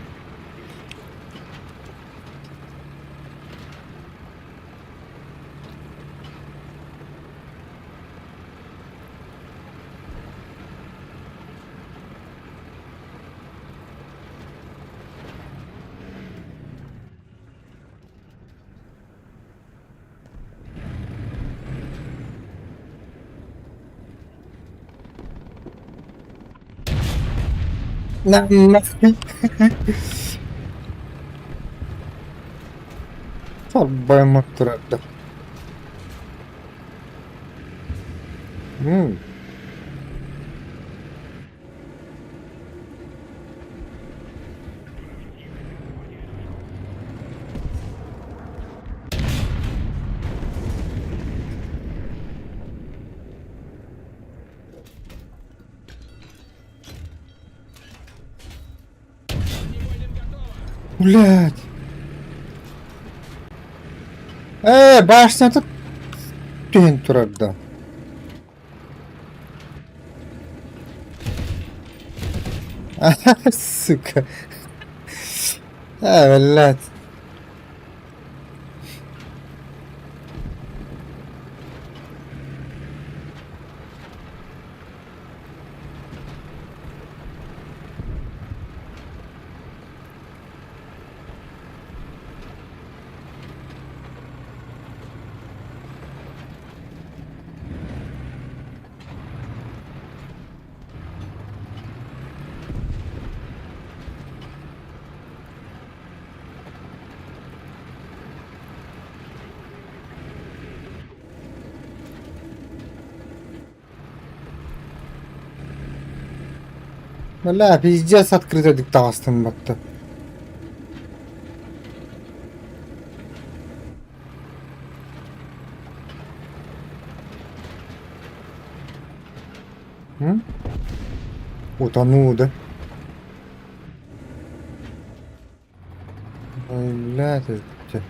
На нахуй. Салбайма турарда. М. Блядь. Э, башня тут түһэн турар да. Сука. А, блядь. Бля, пиздец открыто таҕыстым батта. М? Утонул, да? Ой, блядь, это...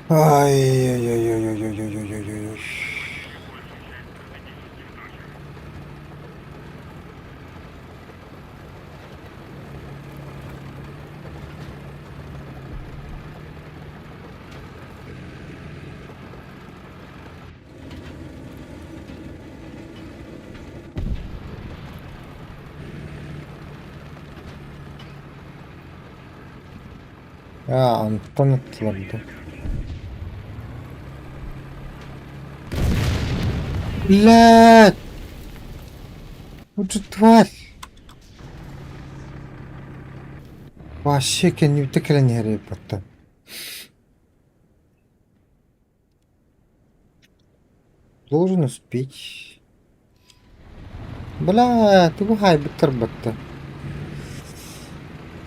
Ай-яй-яй-яй-яй-яй-яй-яй-яй. А, Антон ыттылар Блядь! Вот же тварь! Вообще кэннибитэ кэлэн иһэр эбиппэттэн. Должен успеть. Бля, тугу хаайбыттар батта.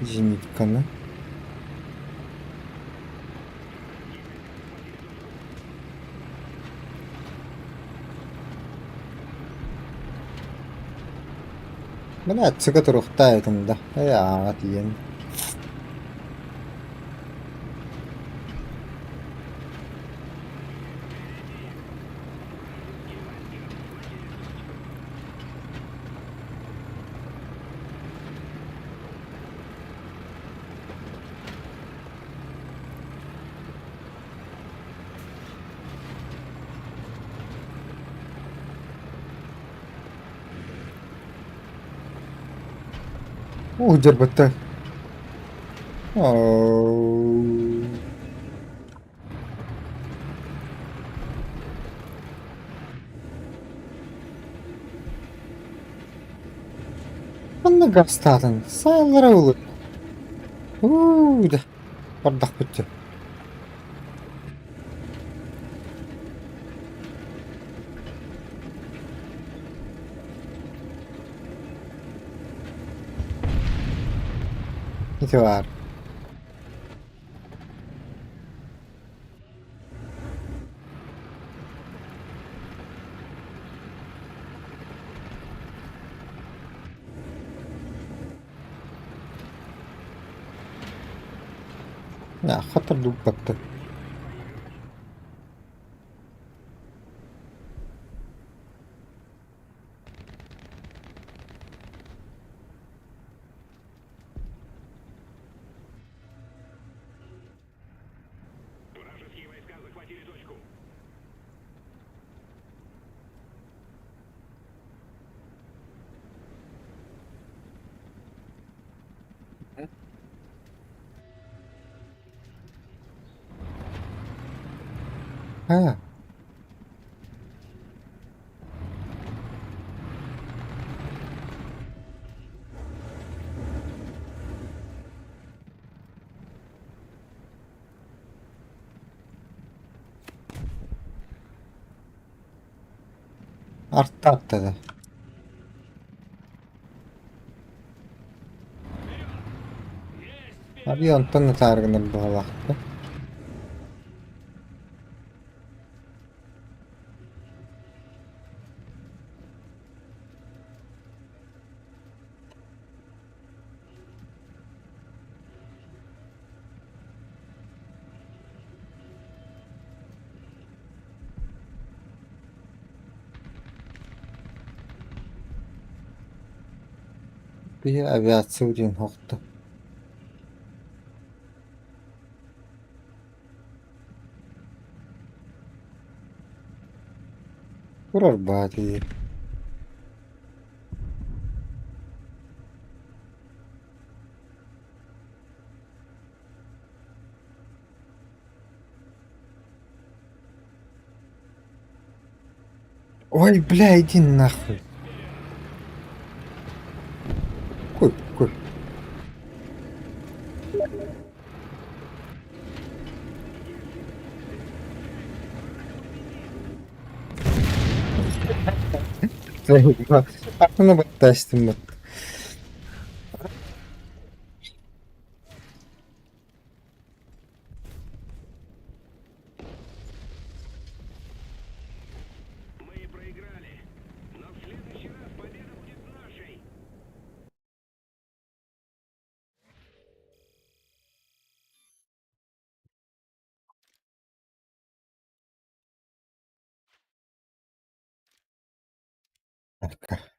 Зенитканы. Бля, цыга туруохтаа этим да. Э, ааҕа тиийэн. Оо, дьарбатта. Оо. Ханна гастаатын сааллара ылы. Уу да бардахпыт дьэ. Ити баар. Хатыр дууппаттар. Ha. Arttı atladı. Abi онтон ытаар гынар баҕалаахтар. Биһи авиация диэн охто. Турар баа дии. Ой, бля, иди нахуй. Какой, какой? Aklına баттастым бат. Так.